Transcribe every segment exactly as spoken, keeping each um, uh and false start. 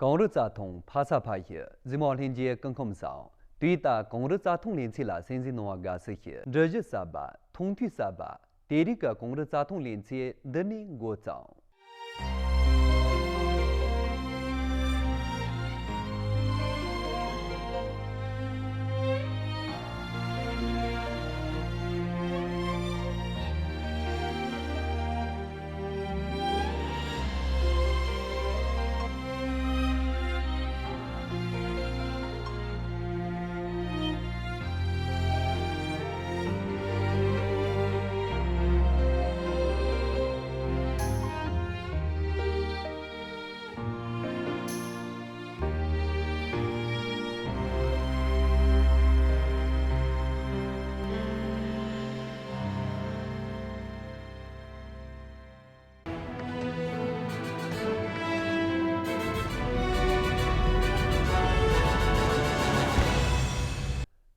གངས་རི་རྩྭ་ཐང་ཕ་ས་ཕ་ཡུལ། གཟིགས་མོ་ལྷན་རྒྱས་སྐུ་ཁམས་བཟང་། དུས་ད་གངས་རི་རྩྭ་ཐང་ལེ་ཚན་ལ་གསན་གཟིགས་གནང་བར་དགའ་བསུ་ཞུ། འབྲི་གཞི་གསར་པ། མཐོང་ཐོས་གསར་པ། དེ་རིང་གི་གངས་རི་རྩྭ་ཐང་ལེ་ཚན་འདི་ནས་འགོ་བརྩམས།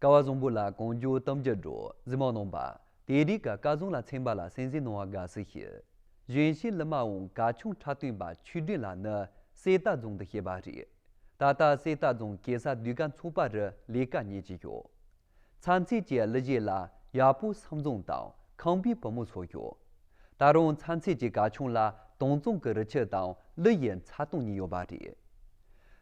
སྐལ་བ་བཟང་པོ་ལ་གང་བྱུང་གཏམ་རྒྱུད་འགྲོ། གཟིགས་མོ་རྣམ་པ། དེ་རིང་གི་སྐལ་བཟང་ལ་ཚན་པ་ལ་གསན་གཟིགས་གནང་བར་དགའ་བསུ་ཞུ། གཞན་ཞིག་ལི་མ་འོང་གར་ཆུང་འཁྲབ་སྟོན་པ་ཆོས་སྒྲོན་ལགས་ནི་གསེར་རྟ་རྫོང་དུ་བྱས་པ་རེད། ད་ལྟ་གསེར་རྟ་རྫོང་གེ་སར་ཟློས་གར་ཚོགས་པ་རུ་ལས་ཀ་གཉེར་གྱི་ཡོད། ཚྭ་མཚེས་ཀྱི་གླུ་གཞས་ལ་ཡག་པོ་བསམ་བཟང་དང་ཁམས་པའི་བུ་མོ་ཚོ་ཡོད། ད་རུང་ཚྭ་མཚེས་ཀྱི་གར་ཆུང་ལ་དྭངས་གཙང་གི་རི་ཆུ་དང་གླུ་ཡི་མཚར་སྡོང་གཉིས་ཡོད་པ་རེད།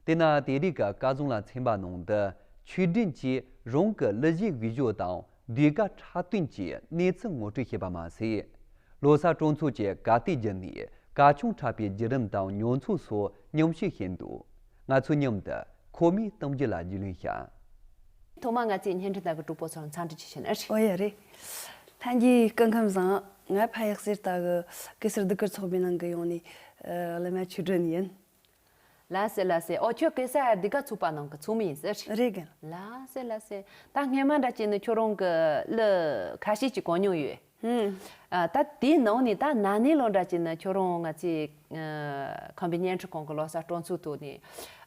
དེས་ན་དེ་རིང་གི་སྐལ་བཟང་ལ་ཚན་པ་ནང་དུ་ཆོས་སྒྲོན་གྱིས་རང་གི་གླུ་གཞས་འོས་སྦྱོར་དང་ཟློས་གར་འཁྲབ་སྟོན་གྱི་གནས་ཚུལ་ངོ་སྤྲོད་བྱས་པ་མ་ཟད། ལོ་གསར་སྤྲོ་ཚོགས་ཀྱི་གར་སྟེགས་བརྒྱུད་ནས་གར་ཆུང་འཁྲབ་པའི་བརྒྱུད་རིམ་དང་མྱོང་ཚོར་སོགས་མཉམ་བཤད་བྱས་འདུག་ང་ཚོ་མཉམ་དུ་ཁོ་མོའི་གཏམ་རྒྱུད་ལ་རྒྱུས་ལོན་བྱ། ཐོག་མར་ང་ཚོས་བརྙན་འཕྲིན་དག་གི་གྲོགས་པོ་ཚོར་འཚམས་འདྲི་ཅིག་ཞུ་ན་ཨེ་རེད། ཨོ་ཡ་རེད། ལྷན་རྒྱས་སྐུ་ཁམས་བཟང་། ང་ཕ་ཡག་གསེར་རྟ་གི་གེ་སར་ཟློས་གར་ཚོགས་པའི་ནང་གི་ཡོང་ནས་ཨ་གླུ་མ་ཆོས་སྒྲོན་ཡིན། ལགས་སེ་ལགས་སེ། ཨོ་ཁྱོད་གེ་སར་ཟློས་གར་ཚོགས་པ་ནང་གི་ཚོགས་མི་ཡིན་ཟེར། རེད་གན། ལགས་སེ་ལགས་སེ། ད་སྔས་མ་འདྲ་བྱས་ནས་ཁྱོད་རང་གི་གླུ་ཁ་ཤས་ཅིག་གོ་མྱོང་ཡོད། ཧུམ། ཨ་ད་དེའི་ནང་ནས་ད་ན་ནིང་ལོ་འདྲ་བྱས་ནས་ཁྱོད་རང་ང་ཚོའི་ཨ་ཁམས་པའི་བརྙན་འཕྲིན་ཁང་གི་ལོ་གསར་སྤྲོ་ཚོགས་ཐོག་ནས་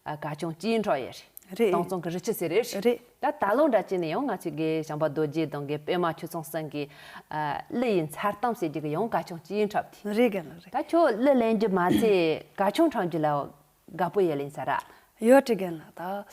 ཨ་གར་ཆུང་གཅིག་འཁྲབ་ཡོད་རེད། རེད། དྭངས་གཙང་གི་རི་ཆུ་ཟེར་རེད། རེད། ད་ད་ལོ་འདྲ་བྱས་ནས་ཡང་ང་ཚོའི་དགེ་བྱམས་པ་རྡོ་རྗེ་དང་དགེ་པད་མ་ཆོས་ཚང་གསུམ་གྱིས་ཨ་གླུ་ཡི་མཚར་གཏམ་ཟེར་རྒྱུ་གི་ཡང་གར་ཆུང་གཅིག་འཁྲབ་དེ། རེད་གན་ལགས་རེད། ད་ཁྱོད་གླུ་ལེན་རྒྱུ་མ་ཚད་གར་ཆུང་འཁྲབ་རྒྱུ་ལ་དགའ་པོ་ཡོད་ལེ་ཡིན་ས་ར། ཡོད་རེད་གན་ལགས། ད་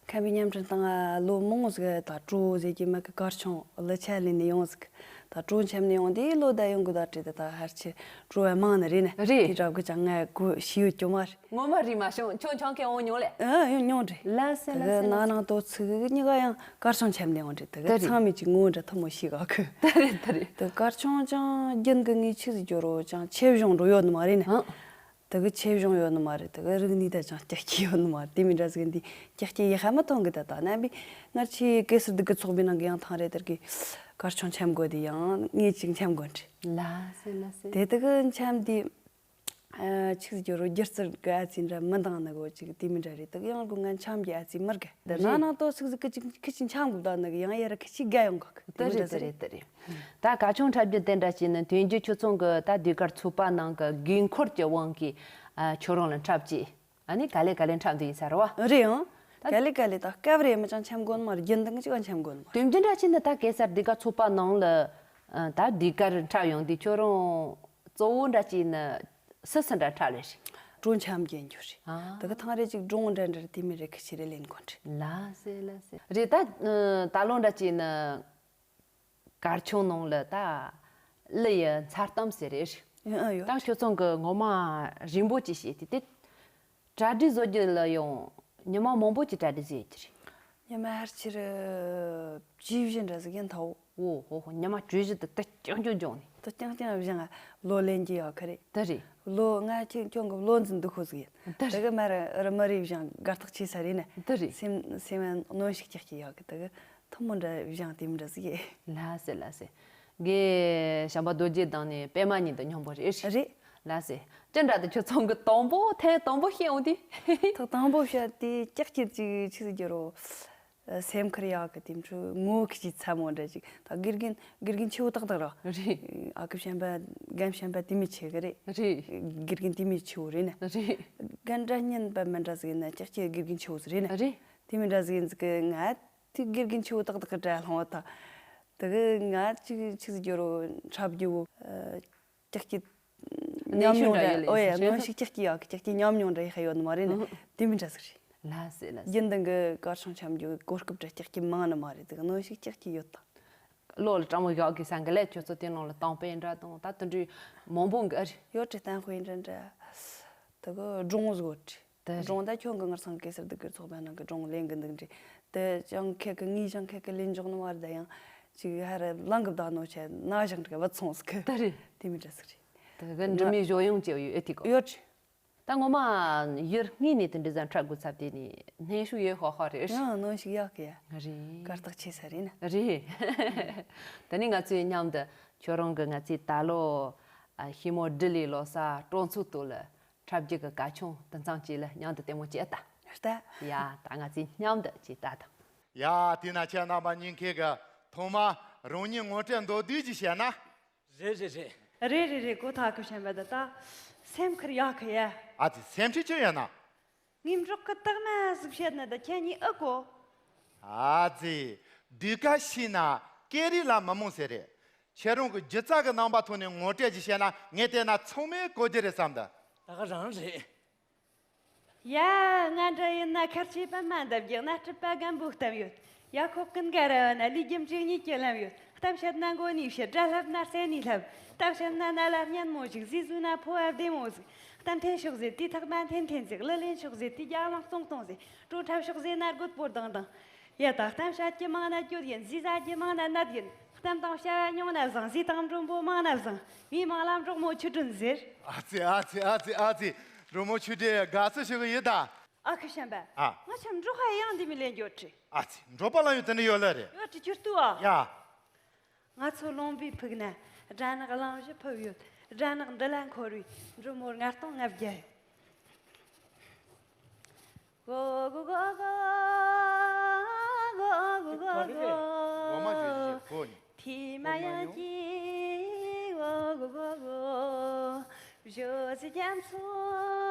ཁམས་པའི་བརྙན་འཕྲིན་སྟེང་ལོ་མང་ཟིག་ད་སྤྲོ་ཟེར་གྱི་མ་གི་གར་ཆུང་གླུ་ཆ་ལེན་ནས་ཡོང་ཟིག་ད་སྤྲོ་འཆམ་ནས་ཡོང་དེ་ལོ་ད་ཡོང་གི་ད་བྲིས་ད་ད་ཧར་ཆེ་སྤྲོ་བ་མང་ནི་རེད་ནི། རེད། དེ་འདྲ་གི་ཅང་ང་གོ་ཤེས་ཡོད་ཀྱི་མ་རེད། ངོ་མ་རེད་མ་བྱུང་། ཁྱོད་འཆམ་མཁན་འོང་མྱོང་ལེ། ཨ་ཡོང་མྱོང་རེད། ལགས་སེ་ལགས་སེ། ད་གི་ན་ནང་དོ་ཚིག་གཉིས་ཀ་ཡང་གར་ཆུང་འཆམ་ནས་ཡོང་རེད། ད་གི་ཚང་མས་ཅིག་ངོ་འདྲ་ཐུ་མོ་ཤེས་ག་གི། ད་རེད་ད་རེད། ད་གར་ཆུང་ཅང་རྒྱུན་གི་ངས་ཆི་ཟིག་སྐྱོ་རོ་ཅང་ཆེ་བྱུང་འགྲོ་ཡོད་ནི་མ་རེད་ནི། ཨང་། དེ་གི་ཆེ་བྱུང་ཡོད་ནི་མ་རེད། དེ་གི་རིག་གནས་ད་ཅང་ཀྱག་ཀྱི་ཡོད་ནི་མ་རེད། དེ་མི་འདྲ་ཟིག་འདི་ཀྱག་ཀྱི་ཡི་ཧ་མ་ཐོང་གི་ད་ད་རྣམ་པའི་སྔར་ཆེ་གེ་སར་འདི་གི་ཚོགས་པའི་ནང་གི་ཡང་ཐང་རེད། དེར་གི་གར་ཆུང་འཆམ་དགོས་དེ་ཡང་ངས་ཅིག་འཆམ་དགོས་རེད། ལགས་སེ་ལགས་སེ། དེ་དེ་གི་འཆམ་དེ་ཨ་ཆིག་ཟིག་རོ་སྒྱུ་རྩལ་གི་ཨ་ཙི་འདྲ་མི་འདང་ནི་གོ་ཅིག་དེ་མི་འདྲ་རེད། དེ་གི་ཡང་གོ་ང་འཆམ་གི་ཨ་ཙི་མི་དགའ། དེ་ན་རེད། ནང་དོ་ཚིག་ཟིག་གི་ཅིག་ཁི་ཅིག་འཆམ་དགོས་ད་ནི་གི་ཡང་ཡ་ར་ཁི་ཅིག་དགའ་ཡོང་གི། དེ་མི་འདྲ་རེད་ཟིག་དེ་རེད་དེ་རེད། ད་གར་ཆུང་འཁྲབ་རྒྱུ་དེ་འདྲ་བྱས་ནས་དོན་རྒྱུ་ཁྱོད་ཚང་གི་ད་ཟློས་གར་ཚོགས་པ་ནང་གི་དགོས་མཁོར་གྱི་དབང་གིས་ཨ་ཁྱོད་རང་ལ་འཁྲབ་ཅིག་ཨ་ནི་ག་ལེ་ག་ལེ་འཁྲབ་འདི་ཡིན་ས་རེད་བ། རེད་ཨང་། ད་ག་ལེ་ག་ལེ་ད་སྐབས་རེ་མི་ཅང་འཆམ་དགོས་ནི་མ་རེད། རྒྱུན་ལྡན་གྱི་ཅིག་འཆམ་དགོས་ནི་མ་རེད། དོན་རྒྱུ་འདྲ་བྱས་ནས་ད་གེ་སར་ཟློས་གར་ཚོགས་པ་ནང་ལ་ཨ་ད་ཟློས་གར་འཁྲབ་ཡོང་དུས་ཁྱོད་རང་གཙོ་བོ་འདྲ་བྱས་ནས་སུ་སུ་འདྲ་འཁྲབ་ལེ་རེད། སྤྲོ་འཆམ་རྒྱན་རྒྱུ་རེད། ཨ། ད་གི་ཐང་རེ་ཅིག་སྒྲུང་འདྲ་འདྲ་རེད། དེ་མི་རེ་ཁི་ཆི་རེ་ལེན་གོ་འདྲ། ལགས་སེ་ལགས་སེ། རེད་ད། ད་ལོ་འདྲ་བྱས་ན་གར་ཆུང་ནང་ལ་ད་གླུ་ཡི་མཚར་གཏམ་ཟེར་རེད། ཨ་ཡོད། ད་ཁྱོད་ཚང་གི་ངོ་མ་རིང་པོ་ཅིག་བཤད་དེ་དེ་གྲ་སྒྲིག་བཟོ་རྒྱུ་ལ་ཡང་ཉི་མ་མང་པོ་ཅིག་གྲ་སྒྲིག་བཟོ་ཡོད་ཀྱི་རེད། ཉི་མ་ཧར་ཆེར་བཅུ་བཞི་འདྲ་ཟིག་ཡིན་ཐལ། འོ་ཧོ་ཧོ། ཉི་མ་བཅུ་བཞི་དུ་དུ་རྐྱང་རྐྱང་བྱུང་ནས། དུ་རྐྱང་རྐྱང་བཞེངས་ལོ་ལེན་གྱི་ཡོད་ཁ་རེད། དེ་རེད། ལོ་ང་ཁྱེད་ཁྱོད་གི་བློ་འཛིན་འདུག་ཁོ་ཟིག་ཡིན། དེ་རེད། དེ་གི་མར་རི་མ་རི་བཞེངས་དགའ་རྟགས་ཆེ་ས་རེད་ནས། དེ་རེད། སེམས་སེམས་གནོན་ཤུགས་ཀྱག་ཀྱི་ཡོད་གི། དེ་གི་ཐུན་མོང་འདྲ་བཞེངས་དེ་མི་འདྲ་ཟིག་ཡིན། ལགས་སེ་ལགས་སེ། དགེ་བྱམས་པ་རྡོ་རྗེ་དང་ནི་པད་མ་གཉིས་དང་མཉམ་པོ་རེད། རེད། ལགས་སེ། ཅི་འདྲ་དུ་ཁྱོད་ཚང་གི་དང་པོ་ཐེངས་དང་པོ་ཤེས་འོང་དུས། ཐག་དང་པོ་བཤད་དེ་ཀྱག་ཀྱི་ཅིག་ཆི་ཟིག་རྒྱུ་རོ། སེམས་ཁུར་ཡག་གི་དེ་འཕྲོ་ངོ་ཁི་ཅིག་ཚ་མོ་འདྲ་ཅིག་ད་དགེ་རྒན་དགེ་རྒན་ཆེ་བོ་ཏག་ཏག་ར། རེད། ཨ་ཁུ་བྱམས་པ་རྒན་བྱམས་པ་དེ་མི་ཆེ་གི་རེད། རེད། དགེ་རྒན་དེ་མི་ཆེ་བོ་རེད་ནི། རེད། རྒན་འདྲ་སྙན་པ་མི་འདྲ་ཟིག་ཡིན་ན་ཀྱག་ཀྱི་དགེ་རྒན་ཆེ་བོ་ཟིག་རེད་ནི། རེད། དེ་མི་འདྲ་ཟིག་ཡིན་ཟིག་གི་ང་དེ་དགེ་རྒན་ཆེ་བོ་ཏག་ཏག་གི་གྲྭ་ལྷུང་བ་ད། དེ་གི་ང་ཅིག་ཆི་ཟིག་རྒྱུ་རོ་འཁྲབ་རྒྱུ་བོ། ཀྱག་ཀྱི་ ཉམས་མྱོང་འདྲ་ཡོད་ལེ། ཨོ་ཡ། གནོན་ཤུགས་ཀྱག་ཀྱི་ཡག་གི་ཀྱག་ཀྱི་ཉམས་མྱོང་འདྲ་ཡོད་ནི་མ་རེད་ནི། དེ་མི་འདྲ་ཟིག་རེད། ལ་སེ་ལ་སེ། རྒྱུན་ལྡན་གི་གར་ཆུང་འཆམ་རྒྱུ་གོ་སྐབས་འདྲ་ཀྱག་ཀྱི་མང་ནི་མ་རེད། དེ་གནོན་ཤུགས་ཀྱག་ཀྱི་ཡོད་ད། བློ་ལ་སྤྲང་མོ་བཞག་གི་ས་འགི་ལས་ཁྱོད་ཚོ་དེ་ནང་ལ་དང་པོའི་འདྲ་དང་ད་དུ་འདྲི་མང་པོ་འགི་ཨ་རེད། ཡོད་རེད། གཏམ་དཔེ་འདྲ་འདྲ། དེ་གི་སྒྲུང་ཟིག་ཡོད་རེད། དེ་རེད། སྒྲུང་ད་ཁྱོད་གི་ངར་སང་གེ་སར་སྡུག་གི་ཚོགས་པ་ནང་གི་སྒྲུང་ལེན་གི་འདུག་འདྲི། དེ་ཅང་ཁེ་གི་ངས་ཅང་ཁེ་གི་ལེན་འཇོག་ནི་མ་རེད། ད་ཡང་ཅིག་ཧ་ར་ལང་གི་བདག་ནོ་ཆེ་ན་ཞག་འདྲ་བུད་སོང་ཟིག་གི། དེ་རེད། དེ་མི་འདྲ་ཟིག་རེད། དེ་གི་འབྲི་མོའི་བཞོ་ཡོང་ཅེ་ཡོད་ཨེ་ཐིག་གོ། ཡོད་རེད། ད་ངོ་མ་ཡུལ་དངོས་ནས་དེ་འདྲ་ཟན་འཁྲབ་དགོས་ཚབ་དེ་ནི་སྣེ་ཤུགས་ཡོད་ཧོ་ཧོ་རེད། ཡང་གནོན་ཤུགས་ཡག་གི་ཡ། རེད། གར་སྟེགས་ཆེ་ས་རེད་ན། རེད། དེ་ནི་ང་ཚོའི་མཉམ་དུ་ཁྱོད་རང་གི་ང་ཚོའི་ད་ལོ་ཨ་ཤི་མོ་ཌི་ལི་ལོ་གསར་སྤྲོ་ཚོགས་དུ་ལ་འཁྲབ་རྒྱུ་གི་གར་ཆུང་དུ་མཚམས་ཀྱི་ལ་མཉམ་དུ་ལྟད་མོ་བྱེད་ད། ལྟ། ཡ་ད་ང་ཚོའི་མཉམ་དུ་བྱེད་ད་དང་། ཡ་དེ་ན་ཁྱེད་རྣམ་པ་གཉིས་ཁེ་གི་ཐོག་མ་རང་ཉིད་ངོ་སྤྲད་མདོར་བསྡུས་ཀྱི་བཤད་ན། རེད་རེད་རེད། རེད་རེད་རེད། གོ་ཐག་གི་བཤད་པ་ད་ད། སེམས་ཁུར་ཡག་གི་ཡ། ཨ་ཙི་སེམས་ཁྲལ་ཅི་ཡོད་ན། ངའི་འབྲོག་གི་རྟགས་མ་ཟིག་བཤད་ན་ད་ཁྱེད་གཉིས་ཨེ་གོ། ཨ་ཙི། སྡུག་ཁ་ཤི་ན་སྐད་རིགས་ལ་མི་རྨོངས་ཟེར་རེད། ཁྱེད་རང་གི་སྒྱུ་རྩལ་གི་རྣམ་པ་ཐོག་ནས་ངོ་སྤྲད་ཅིག་བཤད་ན་ངས་བལྟས་ན་ཚང་མས་གོ་རྒྱུ་རེད་བསམ་འདུག་ད་ག་རང་རེད། ཡ། ང་འདྲ་ཡིན་ན་ཁར་ཆེ་པ་མ་འདབ་རྒྱག་ན་སྤྲུལ་པ་རྒན་པོ་གཏམ་ཡོད། ཡ་ཁོག་ཀུན་དགའ་ར་བ་ན་ལུས་རྒྱུ་མཁྲིས་གཉིས་ཀྱི་ལམ་ཡོད། གཏམ་བཤད་ན་མགོ་ནས་བཤད། སྒྲ་ལྷབ་ན་རྩེ་ནས་ལྷབ། གཏམ་བཤད་ན་ན་ལ་སྙན་མོ་ཞིག་ཟི་ཟུ་ན་ཕོ་བ་བདེ་མོ་ཟིག་གཏམ་འཐེན་ཤོག་ཟེར་དུས་ཐག་མ་འཐེན་འཐེན་ཟིག་གླུ་ལེན་ཤོག་ཟེར་དུས་རྒྱ་གླང་སྟོང་སྟོང་ཟིག་སྤྲོ་འཁྲབ་ཤོག་ཟེར་ན་རྒོད་པོ་ལྡང་ལྡང་། ཡ་ད་གཏམ་བཤད་ཀྱི་མང་ན་གྱོད་ཡིན། ཟི་ཟ་ཀྱི་མང་ན་ནད་ཡིན། གཏམ་དང་བྱ་བ་ཉུང་ན་བཟང་། ཟས་དང་མགྲོན་པོ་མང་ན་བཟང་། མིའི་མིང་ལ་འབྲོག་མོ་ཆུ་སྒྲོན་ཟེར། ཨ་ཙི་ཨ་ཙི་ཨ་ཙི་ཨ་ཙི། འབྲོག་མོ་ཆུ་སྒྲོན་དགའ་བསུ་ཞུ་གི་ཡོད་ད། ཨ་ཁུ་བྱམས་པ། ཨ། ང་ཆ་འབྲོག་ཁ་ཡང་འདི་མི་ལེན་རྒྱུ་ཁྲི། ཨ་ཙི། འབྲོག་པ་གླང་ཡོད་དེ་འདྲ་ཡོད་ལ་རེད། ཡོད་ཁྲི་ཁྱོད་ལྟོས་ཨ། ཡ། ང་ཚོ་ལུང་པའི་ཕུག་ན་སྦྲ་ནག་གླང་བཞི་ཕུབ་ཡོད། སྦྲ་ནག་འདི་ལ་འཁོར་བའི་འབྲོག་མོ་ལྔ་སྟོང་ལྔ་བརྒྱ་ཡོད། གོ་གོ་གོ་གོ། གོ་གོ་གོ་གོ། འོ་མ་ཞུ་ཞིག་གོ་ནི། ཐི་མ་ཡང་ཀི། གོ་གོ་གོ་གོ། བཞོ་སི་རྒྱ་མཚོ།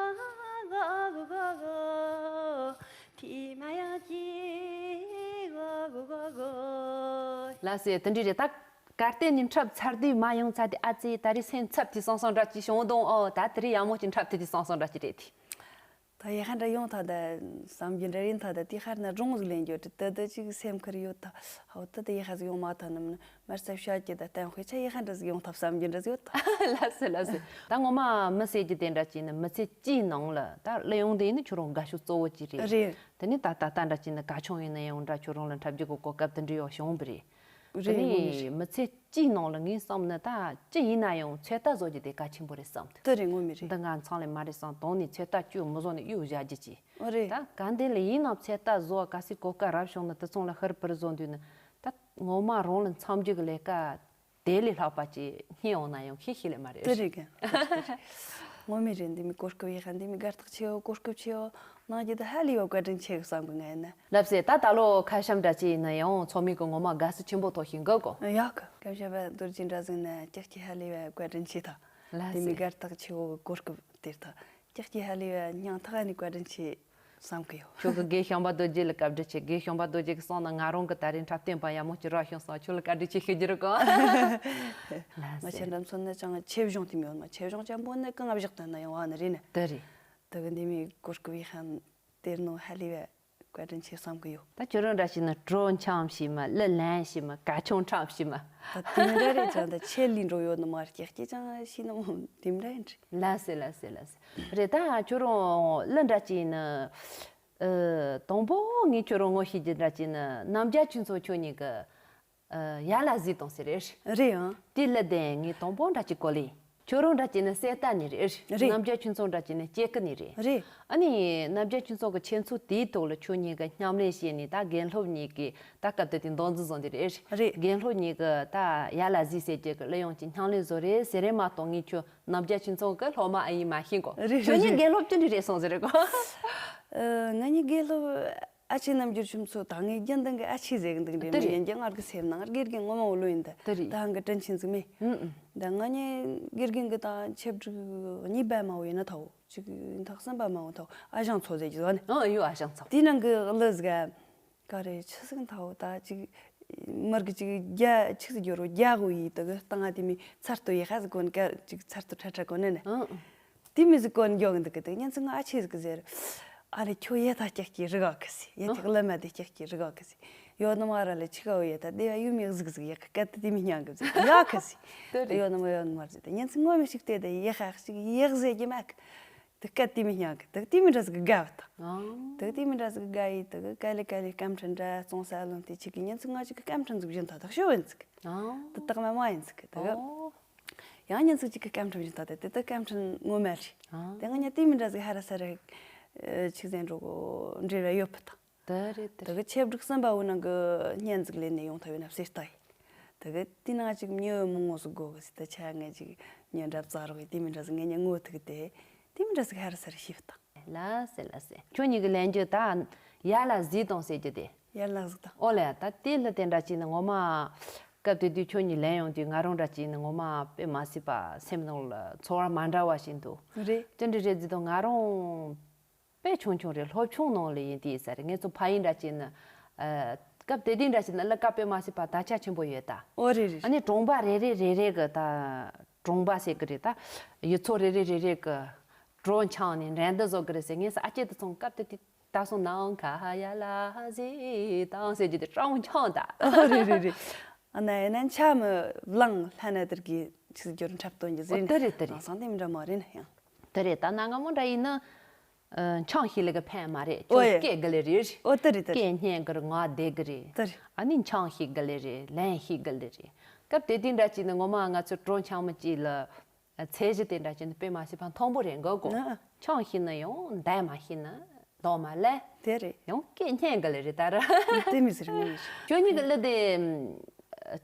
གོ་གོ་གོ་གོ། ཐི་མ་ཡང་ཀི། གོ་གོ་གོ་གོ། ལགས་སེ། དེ་འདྲ་རེད་ད། གར་སྟེགས་ནས་འཁྲབ་ཚར་དུས་མ་ཡོང་ཚར་དུས་ཨ་ཙི་ད་རེས་སེམས་འཚབ་དུས་སང་སང་འདྲ་ཅིག་བྱུང་དང་། ཨོ་ད་དེ་རེས་ཡག་མོ་ཅིག་འཁྲབ་ཐུབ་དུས་སང་སང་འདྲ་ཅིག་རེད་དེ། ད་ཡི་ཧ་འདྲ་ཡོང་ཐལ། ད་བསམ་རྒྱུ་འདྲ་ཡིན་ཐལ། ད་དེ་ཧར་ན་སྒྲུང་ཟིག་ལེན་རྒྱུ་དེ་ད་ད་ཅིག་སེམས་ཁུར་ཡོད་ད། ཧོ་ད་ད་ཡི་ཧ་ཟིག་ཡོང་མ་ཐལ་ནམ་ནི་མར་ཚ་བཤད་ཀྱི་ད་གཏན་དཔེ་ཆ་ཡི་ཧ་འདྲ་ཟིག་ཡོང་ཐལ་བསམ་རྒྱུ་འདྲ་ཟིག་ཡོད་ད། ལགས་སེ་ལགས་སེ། ད་ངོ་མ་མི་ཟེར་རྒྱུ་དེ་འདྲ་ཅིག་ནི་མི་ཚེ་གཅིག་ནང་ལ་ད་གླུ་དབྱངས་དེ་ནི་ཁྱོད་རང་དགའ་ཤོས་གཙོ་བོ་ཅིག་རེད། རེད། དེ་ནི་ད་ད་ལྟ་འདྲ་ཅིག་ནི་གར་ཆུང་ཡིན་ན་ཡང་འདྲ་ཁྱོད་རང་ལ་འཁྲབ་རྒྱུ་གི་གོ་སྐབས་དེ་འདྲ་ཡང་བྱུང་བ་རེད། རེད། དེ་ངོ་མ་ནི་རེད། མི་ཚེ་གཅིག་ནང་ལ་ངས་བསམ་ན་ད་ཅི་ཡིན་ན་ཡང་ཚོད་ལྟ་བཟོ་རྒྱུ་དེ་གལ་ཆེན་པོ་རེད་བསམ་འདུག་དེ་རེད། ངོ་མ་རེད། འདི་ང་ཚང་ལས་མ་རེད་བསམ། དོན་ནི་ཚོད་ལྟ་བཅུ་མི་བཟོ་ནས་གཡུག་བཞག་རྒྱུ་ཅི། ཨོ་རེད། ད་ག་འདི་ལ་ཡིན་ནམ་ཚོད་ལྟ་བཟོ་ག་སྲིད་གོ་སྐབས་རབ་བྱུང་ན་དེ་ཚང་ལ་ཧུར་པུར་བཟོ་འདུག་ན། ད་ངོ་མ་རང་ལ་འཚམ་རྒྱུ་གི་ལས་ཀ་དེ་ལས་ལྷག་པ་ཅིག་རྙེད་འོང་ན་ཡང་ཤེས་ཤེས་ལས་མ་རེད། དེ་རེད་གན། ངོ་མ་རེད། འདི་མི་གོ་སྐབས་ཡི་ཧ་འདི་མི་དགའ་རྟགས་ཆེའོ། གོ་སྐབས་ཆེའོ། གནང་རྒྱུ་དེ་ཧ་ལས་པ་བཀའ་དྲིན་ཆེ་གི་བསམ་གི་ང་ཡིན་ན། ལགས་སེ། ད་ད་ལོ་ཁ་བྱམས་འདྲ་ཅིག་ཡིན་ན་ཡང་ཚོགས་མི་གི་ངོ་མ་དགའ་བསུ་ཆེན་པོ་ཐོག་ཞིག་འགོད་གོ། ཡག་གི། ཁ་བྱམས་པ་རྡོ་རྗེ་འདྲ་ཟིག་ན་ཀྱག་ཀྱི་ཧ་ལས་པ་བཀའ་དྲིན་ཆེ་ད། ལགས་དེ་མི་སེ། དགའ་རྟགས་ཆེའོ་གི་གོ་སྐབས་དེར་ད་ཀྱག་ཀྱི་ཧ་ལས་པ་སྙིང་ཐག་ནས་བཀའ་དྲིན་ཆེ་བསམ་གི་ཡོད། ཁྱོད་ཀྱི་རྒན་ཤམ་པ་རྡོ་རྗེ་ལ་བཀའ་དྲིན་ཆེ། རྒན་ཤམ་པ་རྡོ་རྗེ་གི་གསུང་ན་ང་རང་གི་ད་རིང་འཁྲབ་སྟོན་པ་ཡག་མོ་ཅིག་རག་བྱུང་སོང་། ཁྱོད་ལ་བཀའ་དྲིན་ཆེ་ཞུ་རྒྱུ་རེད་གོ། ལགས་ང་སེ། ཆེ་འགྲམ་ཚོ་ན་ཅང་ཆེ་གཞུང་དེ་མི་ཡོད་མ། ཆེ་གཞུང་ཅན་པོ་ནི་གང་བཞག་ད་ན་ཡང་བ་ནི་རེད་ནི། དེ་རེད། དེ་གི་འདི་མི་གོ་སྐབས་ཡི་ཧ་དེར་ནོ་ཧ་ལས་པ། བཀའ་དྲིན་ཆེ་བསམ་གི་ཡོད། ད་ཁྱོད་རང་འདྲ་ཞིག་ནི་བྲོ་འཆམ་ཞིག་མ། གླུ་ལེན་ཞིག་མ། གར་ཆུང་འཁྲབ་ཞིག་མ། ད་དེ་འདྲ་རེད་ཀྱང་ད་ཆེད་ལས་འགྲོ་ཡོད་ནི་མ་རེད། ཀྱག་ཀྱི་ཅང་ཤེས་ནི་མོ་དེ་འདྲ་ཡིན་རེད། ལགས་སེ་ལགས་སེ་ལགས་སེ། རེད། ད་ཁྱོད་རང་གླུ་འདྲ་ཅིག་ནི། ཨ། དང་པོ་ངས་ཁྱོད་རང་ངོ་ཤེས་རྒྱུ་འདྲ་ཅིག་ནི་རྣམ་རྒྱལ་ཆོས་མཚུངས་ཁྱོད་གཉིས་ཀྱི། ཨ། ཡ་ལ་ཟིག་དང་ཟེར་རེད། རེད་ཨང་། དེ་གླུ་དེ་ངས་དང་པོ་འདྲ་ཅིག་གོ་ལེ། ཁྱོད་རང་འདྲ་ཅིག་ནི་གསེར་རྟ་ནས་རེད། རེད། རྣམ་རྒྱལ་ཆོས་མཚུངས་འདྲ་ཅིག་ནི་སྐྱེ་རྒུ་ནས་རེད། རེད། ཨ་ནི་རྣམ་རྒྱལ་ཆོས་མཚུངས་ཀྱི་ཁྱེད་ཚོ་དེའི་ཐོག་ལ་ཁྱོད་གཉིས་ཀྱི་མཉམ་ལས་བྱས་ནས་ད་རྒན་ལྷུབ་གཉིས་ཀྱི་ད་སྐབས་དེ་དུས་མདོ་འཛིན་བཟོ་འདི་རེད། རེད། རྒན་ལྷུབ་གཉིས་ཀྱི་ད་ཡ་ལ་ཟིག་ཟེར་རྒྱུ་གི་གླུ་དབྱངས་ཀྱི་མཉམ་ལས་བཟོ་རེད་ཟེར་རེད་མ་གཏོགས། ངས་ཁྱོད་རྣམ་རྒྱལ་ཆོས་མཚུངས་ཀྱི་སློབ་མ་ཨ་ཡིན་མ་ཤེས་གོ། རེད། ཁྱོད་གཉིས་རེད། རྒན་ལྷུབ་ཅི་འདྲ་རེད་སོང་ཟེར་རེད་གོ། ཨ། ང་གཉིས་རྒན་ལྷུབ་ཨ་ཆེ་རྣམ་འགྱུར་ཆུང་ཚོ་ད་ངས་རྒྱུན་ལྡན་གྱི་ཨ་ཆེ་ཟེར་གི་འདུག་འདྲེ་དེ་མི་རེད། ཡིན་ཀྱང་ང་གི་སེམས་ནང་དགེ་རྒན་ངོ་མ་འོ་ལོ་ཡིན་ད། དེ་རེད། ད་ཧང་གི་དྲིན་ཆེན་ཟིག་མེད། ཨུ་ཨུ། ད་ང་གཉིས་དགེ་རྒན་གི་ད་ཆེ་ཕྲུག་གཉིས་པ་མ་བོ་ཡིན་ན་ཐའོ་ཅིག་ཡིན་ཐག་གསུམ་པ་མ་བོ་ཐའོ་ཨ་ཞང་ཚོ་ཟེར་གྱི་ཟོ་ནི། ཨ་ཡོ་ཨ་ཞང་ཚོ། དེ་ནང་གི་གླུ་ཟིག་ག་རེ་ཆི་ཟིག་ཐའོ་ད་ཅིག་མར་གི་ཅིག་རྒྱ་ཆིག་སི་འགྱུར་རོ་རྒྱ་གོ་ཡི་དག་སྟངས་ཨ་དེ་མི་ཚར་ཏོ་ཡི་ཧ་ཟི་གོན་ཀ་ཅིག་ཚར་ཏོ་ཁྲ་ཁྲ་གོན་ནི་ནི། ཨང་། དེ་མི་ཟི་གོན་མགྱོགས་འདུག་གི་དག་ཉན་ཚི་ང་ཨ་ཆེ་ཟི་གི་ཟེར། ཨ་རེ་ཁྱོད་ཡེ་ད་ཀྱག་ཀྱི་རི་ག་གི་སི་ཡེ་ཐིག་ལ་མ་དེ་ཀྱག་ཀྱི་རི་ག་གི་སི། ཡོད་ནི་མ་ར་ལེ་ཆི་ག་ཡེ་ད་དེ་ཡ་ཡུམ་ཡག་ཟིག་ཟིག་ཡག་གི་ཀ་དེ་དེ་མི་ཉང་གི་ཟིག་ཡག་གི་སི། དེ་རེད། ཡོད་ནི་མ་ཡོད་ནི་མ་རེད་ད་ཉན་ཚི་ངོ་མི་ཞིག་དེ་དེ་ཡེ་ཧ་ཞིག་ཡག་ཟེ་གི་མ་གི། དེ་ཀ་དེ་མི་ཉག་གི་དེ་དེ་མི་འདྲ་ཟིག་གི་དགའ་བ་དང་། ཨང་། དེ་དེ་མི་འདྲ་ཟིག་གི་དགའ་ཡི་དེ་གི་ཀ་ལེ་ཀ་ལེ་སྐམ་ཕྲན་འདྲ་བཙོང་ས་ཨ་ལོན་དེ་ཆི་གི་ཉན་ཚི་ང་ཅིག་གི་སྐམ་ཕྲན་ཟིག་བཞིན་ཐོག་ཐག་ཤོད་ཡིན་ཟིག་ཨང་། དེ་དག་མ་མ་ཡིན་ཟིག་གི་དེ་གི། ཨོ། ཡང་ཉན་ཚི་ཅིག་གི་སྐམ་ཕྲན་བཞིན་ཐོག་དེ་དེ་དེ་སྐམ་ཕྲན་ངོ་མ་རེད། ཨང་། དེ་ང་ཉན་དེ་མི་འདྲ་ཟིག་ཧ་ར་ས་ར་ཆིག་ཟན་འགྲོ་གོ་འདྲེ་ར་ཡོད་པ་དང་། དེ་རེད་དེ་དེ་རེད། གི་ཆེ་བསྒྲིགས་ཟིན་པ་འུ་ནང་གི་སྙན་ཟིག་ལེན་ནས་ཡོང་ཐབས་ཡོད་ན་ཟེར་ལྟ་ཡི། དེ་གི་དེ་ནང་ཅིག་མྱི་མང་ངོ་ཟིག་དགོ་གི་ཟེར་ད་ཆ་ངས་ཅིག་མྱི་འདྲ་བཙག་རོགས་ཡི་དེ་མི་འདྲ་ཟིག་ངས་ཉན་ངོ་ཐུག་དེ་དེ་མི་འདྲ་ཟིག་ཧ་ར་ས་ར་ཤི་བཏང་། ལ་སེ་ལ་སེ། ཁྱོད་གཉིས་ཀྱི་ལན་རྒྱུ་ད་ཡ་ལ་ཟི་དང་ཟེར་རྒྱུ་དེ། ཡར་ལག་ཟིག་དང་། ཨོ་ལེ་ད་དེ་ལ་དེ་འདྲ་ཅིག་ནི་ངོ་མ། སྐབས་དེ་དུས་ཁྱོད་གཉིས་ལན་ཡོང་དུས་ང་རང་འདྲ་ཅིག་ནི་ངོ་མ་དཔེ་མ་སྲིད་པ་སེམས་ནང་ལ་ཚོར་བ་མ་འདྲ་བ་ཞིག་འདུག་རེད། ཅི་འདྲ་རེད་ཟེར་དུས་ང་རང་དཔེ་ཆུང་ཆུང་རེད། སློབ་ཆུང་ནང་ལ་ཡིན་དུས་ས་རེད། ངེད་ཚོ་ཕ་ཡུལ་འདྲ་ཅིག་ནི། ཨ། སྐབས་དེ་དུས་འདྲ་ཅིག་ནི་གླུ་གར་དཔེ་མ་སྲིད་པ་དར་ཆ་ཆེན་པོ་ཡོད་ད། ཨོ་རེད་རེད། ཨ་ནི་གྲོང་པ་རེ་རེ་རེ་རེ་གི་ད། གྲོང་པ་ཟེར་གི་རེད་ད། ཡུལ་ཚོ་རེ་རེ་རེ་རེ་གི་བྲོ་འཆང་ནས་འགྲན་བསྡུར་བཟོ་གི་རེད་ཟེར། ངས་ས་ཨ་ཅེ་དེ་ཚོང་སྐབས་དེ་དུས་ད་སོང་ནའང་ཁ་ཧ་ཡ་ལ་ཧ་ཟི་དང་ཟེར་གྱི་དེ་སྤྲང་འཆང་ད། ཨོ་རེད་རེད་རེད། ཨ་ན་ཡ་ན་འཆམ་བླངས་ལྷ་ན་དེར་གི་ཆི་ཟིག་འགྱུར་འཁྲབ་སྟོན་གྱི་ཟེར་ཨོ་ནས་དེ་རེད་དེ་རེད། དེང་སང་དེ་མི་འདྲ་མ་རེད་ན་ཡང་། དེ་རེད་ད་ན་ང་མོ་འདྲ་ཡིན་ན། ཨ། འཆང་ཤེས་ལེ་གི་ཕན་མ་རེད། ཨོ་ཁྱོད་ཡ། སྐད་གི་ལེ་རེད། ཨོ་དེ་རེད་དེ་རེད། སྐད་སྙན་གི་རེད། ངག་བདེ་གི་རེད། དེ་རེད། ཨ་ནི་འཆང་ཤེས་གི་ལེ་རེད། ལན་ཤེས་གི་ལེ་རེད། སྐབས་དེ་དུས་འདྲ་ཅིག་ནི་ངོ་མ་ང་ཚོ་བྲོ་འཆང་མི་གཅིག་ལ། ཚད་གཞི་དེ་འདྲ་ཅིག་ནི་དཔེ་མ་སྲིད་པ་མཐོན་པོ་རེད་འགོ་གོ། ཨ། འཆང་ཤེས་ན་ཡང་འདན་མ་ཤེས་ན་གདོང་མ་ལེ། དེ་རེད། ཡང་སྐད་སྙན་གི་ལེ་རེད་ད་ར། དེ་མི་ཟེར་ངོ་མི་ཟེར། ཁྱོད་གཉིས་གི་གླུ་དེ།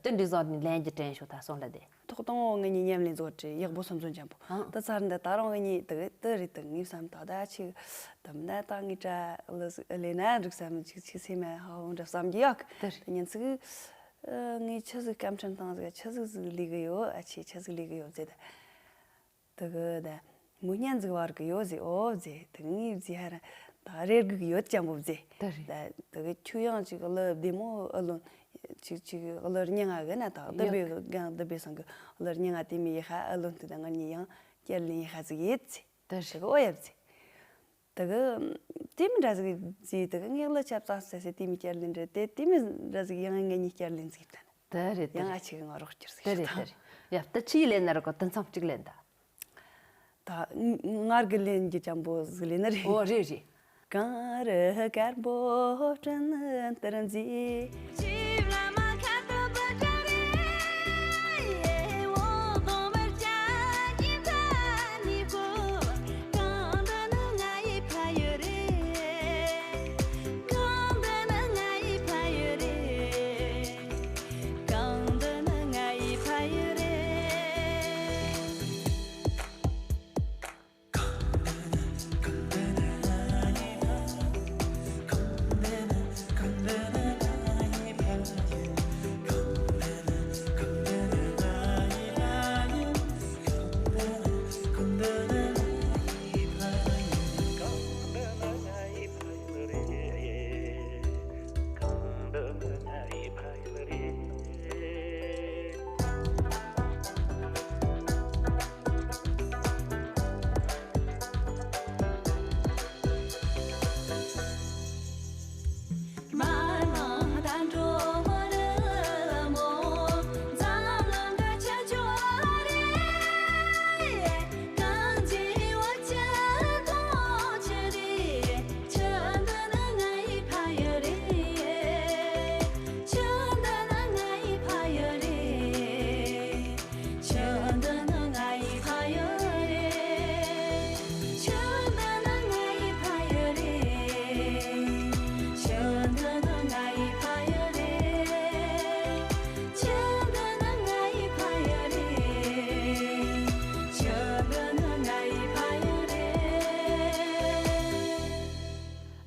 ཏི་འདྲི་བཟོ་ནི་ལན་གྱི་དྲན་ཤོག་ད་སོང་ལ་དེ། ཐོག་དང་པོ་ངེད་གཉིས་མཉམ་ལས་མཛོད་ཀྱི་ཡག་པོ་སོམ་སོམ་ཅན་པོ། ཨང་། ད་ཚར་འདི་ད་རུང་ངེད་གཉིས་དེ་དེ་རེད་དེ་ངས་བསམ་ད་ད་ཆི། དམ་ད་ད་ངའི་གྲྭ་ལ་ལས་ན་འགྲིག་བསམ་ཅིག་ཆི་སེ་མ་ཧ་འོང་འདྲ་བསམ་གྱི་ཡག་དེ་རེད། ད་ཉན་ཚིག་ཨ། ངས་ཆི་ཟིག་སྐམ་ཕྲན་བཏང་ཟིག་ཆི་ཟིག་ཟིག་ལས་གི་ཡོད། ཨ་ཆེ་ཆི་ཟིག་ལས་གི་ཡོད་ཟེར་ད། དེ་གི་ད་མོ་སྙན་ཟིག་བར་གི་ཡོད་ཟེར། ཨོ་ཟེར་དེ་ངས་ཟེར་ཧ་ར་ད་རེར་གི་ཡོད་ཅམ་པོ་ཟེར། དེ་རེད། ད་དེ་གི་ཆུ་ཡང་ཅིག་ལ་བདེ་མོ་ཨ་ལོན་ཅིག་ཅིག་ལ་རྙིང་ང་གི་ན་ད་བདེ་བའི་གང་བདེ་བའི་སང་གི་ལ་རྙིང་ང་དེ་མི་ཡི་ཧ་ཨ་ལོན་དེ་ད་ང་གཉིས་ཡང་སྐྱར་ལེན་ཡི་ཧ་ཟིག་ཡེད་ཟེར། དེ་རེད། དེ་གི་ཨོ་ཡབ་ཟེར། དེ་གི་དེ་མི་འདྲ་ཟིག་ཟིག་དེ་གི་ངས་ལ་ཆབ་ཙང་ཟེར་ཟེར་དེ་མི་བསྐྱར་ལེན་རེད་དེ་དེ་མི་འདྲ་ཟིག་ཡང་ངེད་གཉིས་བསྐྱར་ལེན་ཟིག་དང་། དེ་རེད་དེ་ཡང་རེད། ཨ་ཆེ་གི་ང་རོགས་སྐྱུར་ཟིག་དེ་རེད་དེ་རེད། ཡབ་དེ་ཆི་ལེན་ན་རོགས་གོ་དེ་མཚམས་གཅིག་ལེན་ད། ད་ངར་གི་ལེན་གྱི་ཅམ་པོ་ཟིག་ལེན་ན་རེད། ཨོ་རེད་རེད། གངས་རི་དཀར་པོ་བྲན་དར་མཛེས།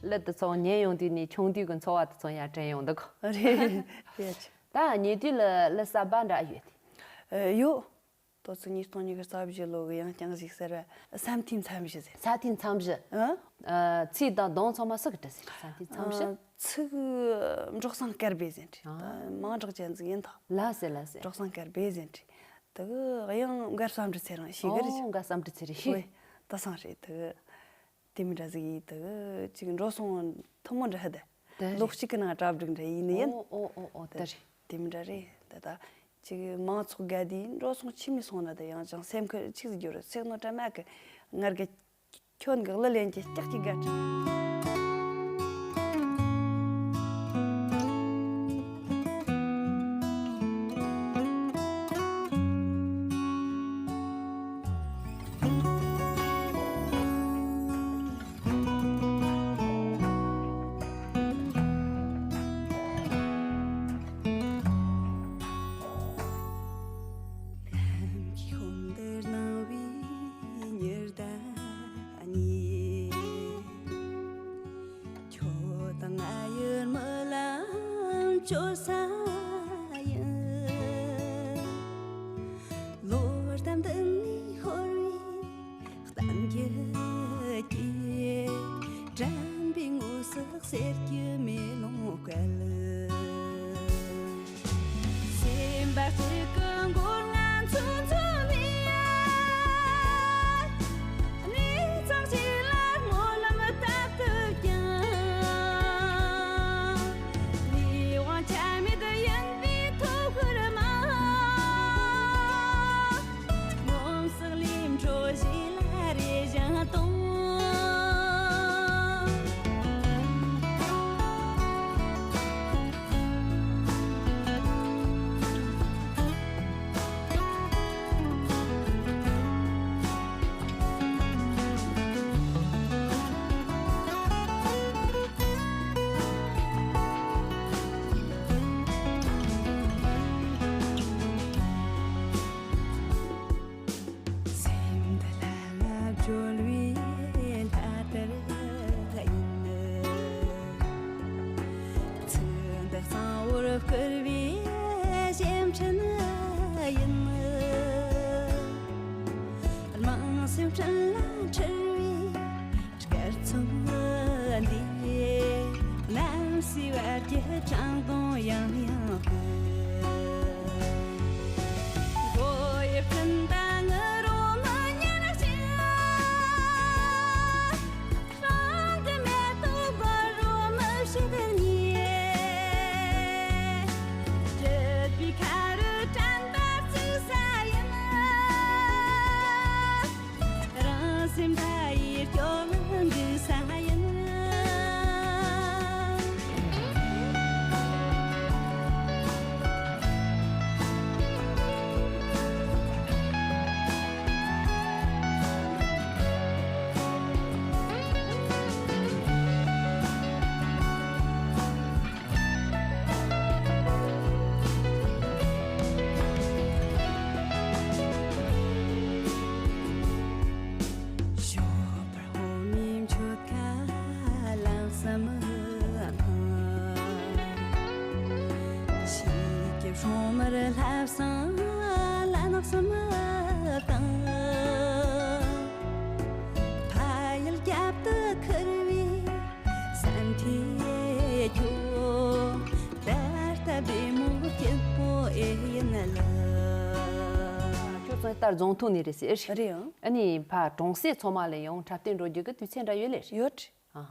གླུ་དེ་ཚོ་ཉན་ཡོང་དུས་ནས་ཆུང་དུས་ཀྱི་འཚོ་བ་དེ་ཚོ་ཡང་དྲན་ཡོང་འདུག་རེད། ཡ་ཆེ། ད་ཉེ་དུས་ལ་གླུ་གསར་པ་འདྲ་ཡོད་དེ། ཨ། ཡོད། ལོ་ཚིགས་ཉིས་སྟོང་ཉི་ཤུ་རྩ་བཞི་ལོ་གི་ཡང་བསྐྱར་གཟིགས་ཟེར་བ། ས་མཐའི་མཚམས་བཞི་ཟེར། ས་མཐའི་མཚམས་བཞི། ཨ། ཨ། ཚིག་དང་གདངས་ཚང་མ་སུ་གིས་བྲིས་ཟེར། ས་མཐའི་མཚམས་བཞི། ཨ། ཚིག་འབྲོག་སྲང་དཀར་སྦས་ཟེར་བྲིས། ཨ། ད་མིང་གྲགས་ཅན་ཟིག་ཡིན་ད། ལགས་སེ་ལགས་སེ། འབྲོག་སྲང་དཀར་སྦས་ཟེར་བྲིས། དེ་གི་དབྱངས་མགར་བསམ་འགྲུབ་ཚེ་རིང་ཞིག་གི་རེད། ཨོ། མགར་བསམ་འགྲུབ་ཚེ་རིང་ཞིག། ཨོ། ད་སང་རེད་དེ་གི། དེ་མི་འདྲ་ཟིག་ཡིན་དེ་གི་ཅིག་འགྲོ་སོང་ཐུན་མོང་འདྲ་ཧ་ད། དེ་རེད། ལོ་གཅིག་གི་ནང་གྲ་སྒྲིག་འདྲ་ཡིན་ནི་ཡིན། ཨོ་ཨོ་ཨོ་ཨོ། དེ་རེད། དེ་མི་འདྲ་རེད། ད་ད་ཅིག་མང་ཚོགས་དགའ་དེ་འགྲོ་སོང་ཆི་མི་སོང་ན་ད་ཡང་ཅང་སེམས་ཁུར་ཆིག་ཟིག་རྒྱུ་རེད། སེམས་ནོར་དྲ་མ་གི་ངར་གི། ཁྱོད་འགག་ལ་ལེན་གྱི་སྐྱག་གི་དགའ་སྤྲོ། ལམ་གྱི་ཁོང་དུ་སྣང་བའི་ཉི་ཟླ་གཉིས། ཁྱོད་དང་ང་ཡི་རྨི་ལམ་བཅོལ་ས་ཡིན། ལོ་གཏམ་འདི་ནས་ཤོར་བའི་གཏམ་རྒྱུད་ཀྱིས་དྲན་པའི་ངོ་ཟེར་གྱི་མེ་ལོང་བཀལ། སེམས་པ་གཅིག་གི་མགོ་རྔ་མཚོན་མཚོན་ནས། གནས་ཚང་ཞིག་ལ་སྨོན་ལམ་བཏབ་ཐུབ་ཀྱང་། ལས་དབང་ཆ་མེད་ཡིན་པའི་ཐོག་ཤུལ་མ། ངོམ་སོང་ལས་འཕྲོ་ཞིག་ལ་རེ་ཞིང་གཏོང་། སེམས་འདི་ལ་ལ་བཅོལ་བའི་ལྷ་ལྟར་ཡིན། ཚིག་འདི་གཙང་བོར་བསྐུར་བའི་སེམས་ཁྲལ་ཡིན། རྨང་སེམས་སྤྲིན་ལ་འཁྲིལ་བའི་སྐར་ཚོམ་འདིས་ནམ་སྲིད་བར་གྱི་བྲང་གདོང་ཡང་ཡང་ཕུལ། མགོ་ཡི་སྤྲིན་ཟླ་ངུ་རོ་མི་ཉན་ཞིང་། སྲང་གི་མེ་ཏོག་འབར་རོ་མི་ཕྱེད་ཉེ། སྲིད་པའི་ཁ་རུ་དྲན་པ་བརྩིགས་ས་ཡིན། རང་སེམས་མཐའ་ཡས་སྐྱོ་བ་འདུས་ས་ཡིན། ཞོགས་པར་འོ་མའི་མཆོད་ཁ་ལམ་སེམས་ཕངས། ཕྱི་གི་སྲུང་མར་ལྷ་བསང་ལ་ནག་སེམས་བཏང་། ཕ་ཡུལ་རྒྱབ་ཏུ་ཁུར་བའི་ས་མཐའི་ཁྱོ། ད་ལྟ་བདེ་མོ་སྐྱིད་པོ་ཨེ་ཡིན་ལ། ཁྱོད་ཚོ་ལྟར་རྫོང་ཐོག་ནས་རེད་ཟེར། རེད་ཨང་། ཨ་ནི་ཕ་གྲོང་གསེབ་ཚང་མ་ལ་ཡང་འཁྲབ་སྟོན་འགྲོ་རྒྱུ་གི་དུས་ཚོད་འདྲ་ཡོད་ལེ་རེད། ཡོད། ཨ།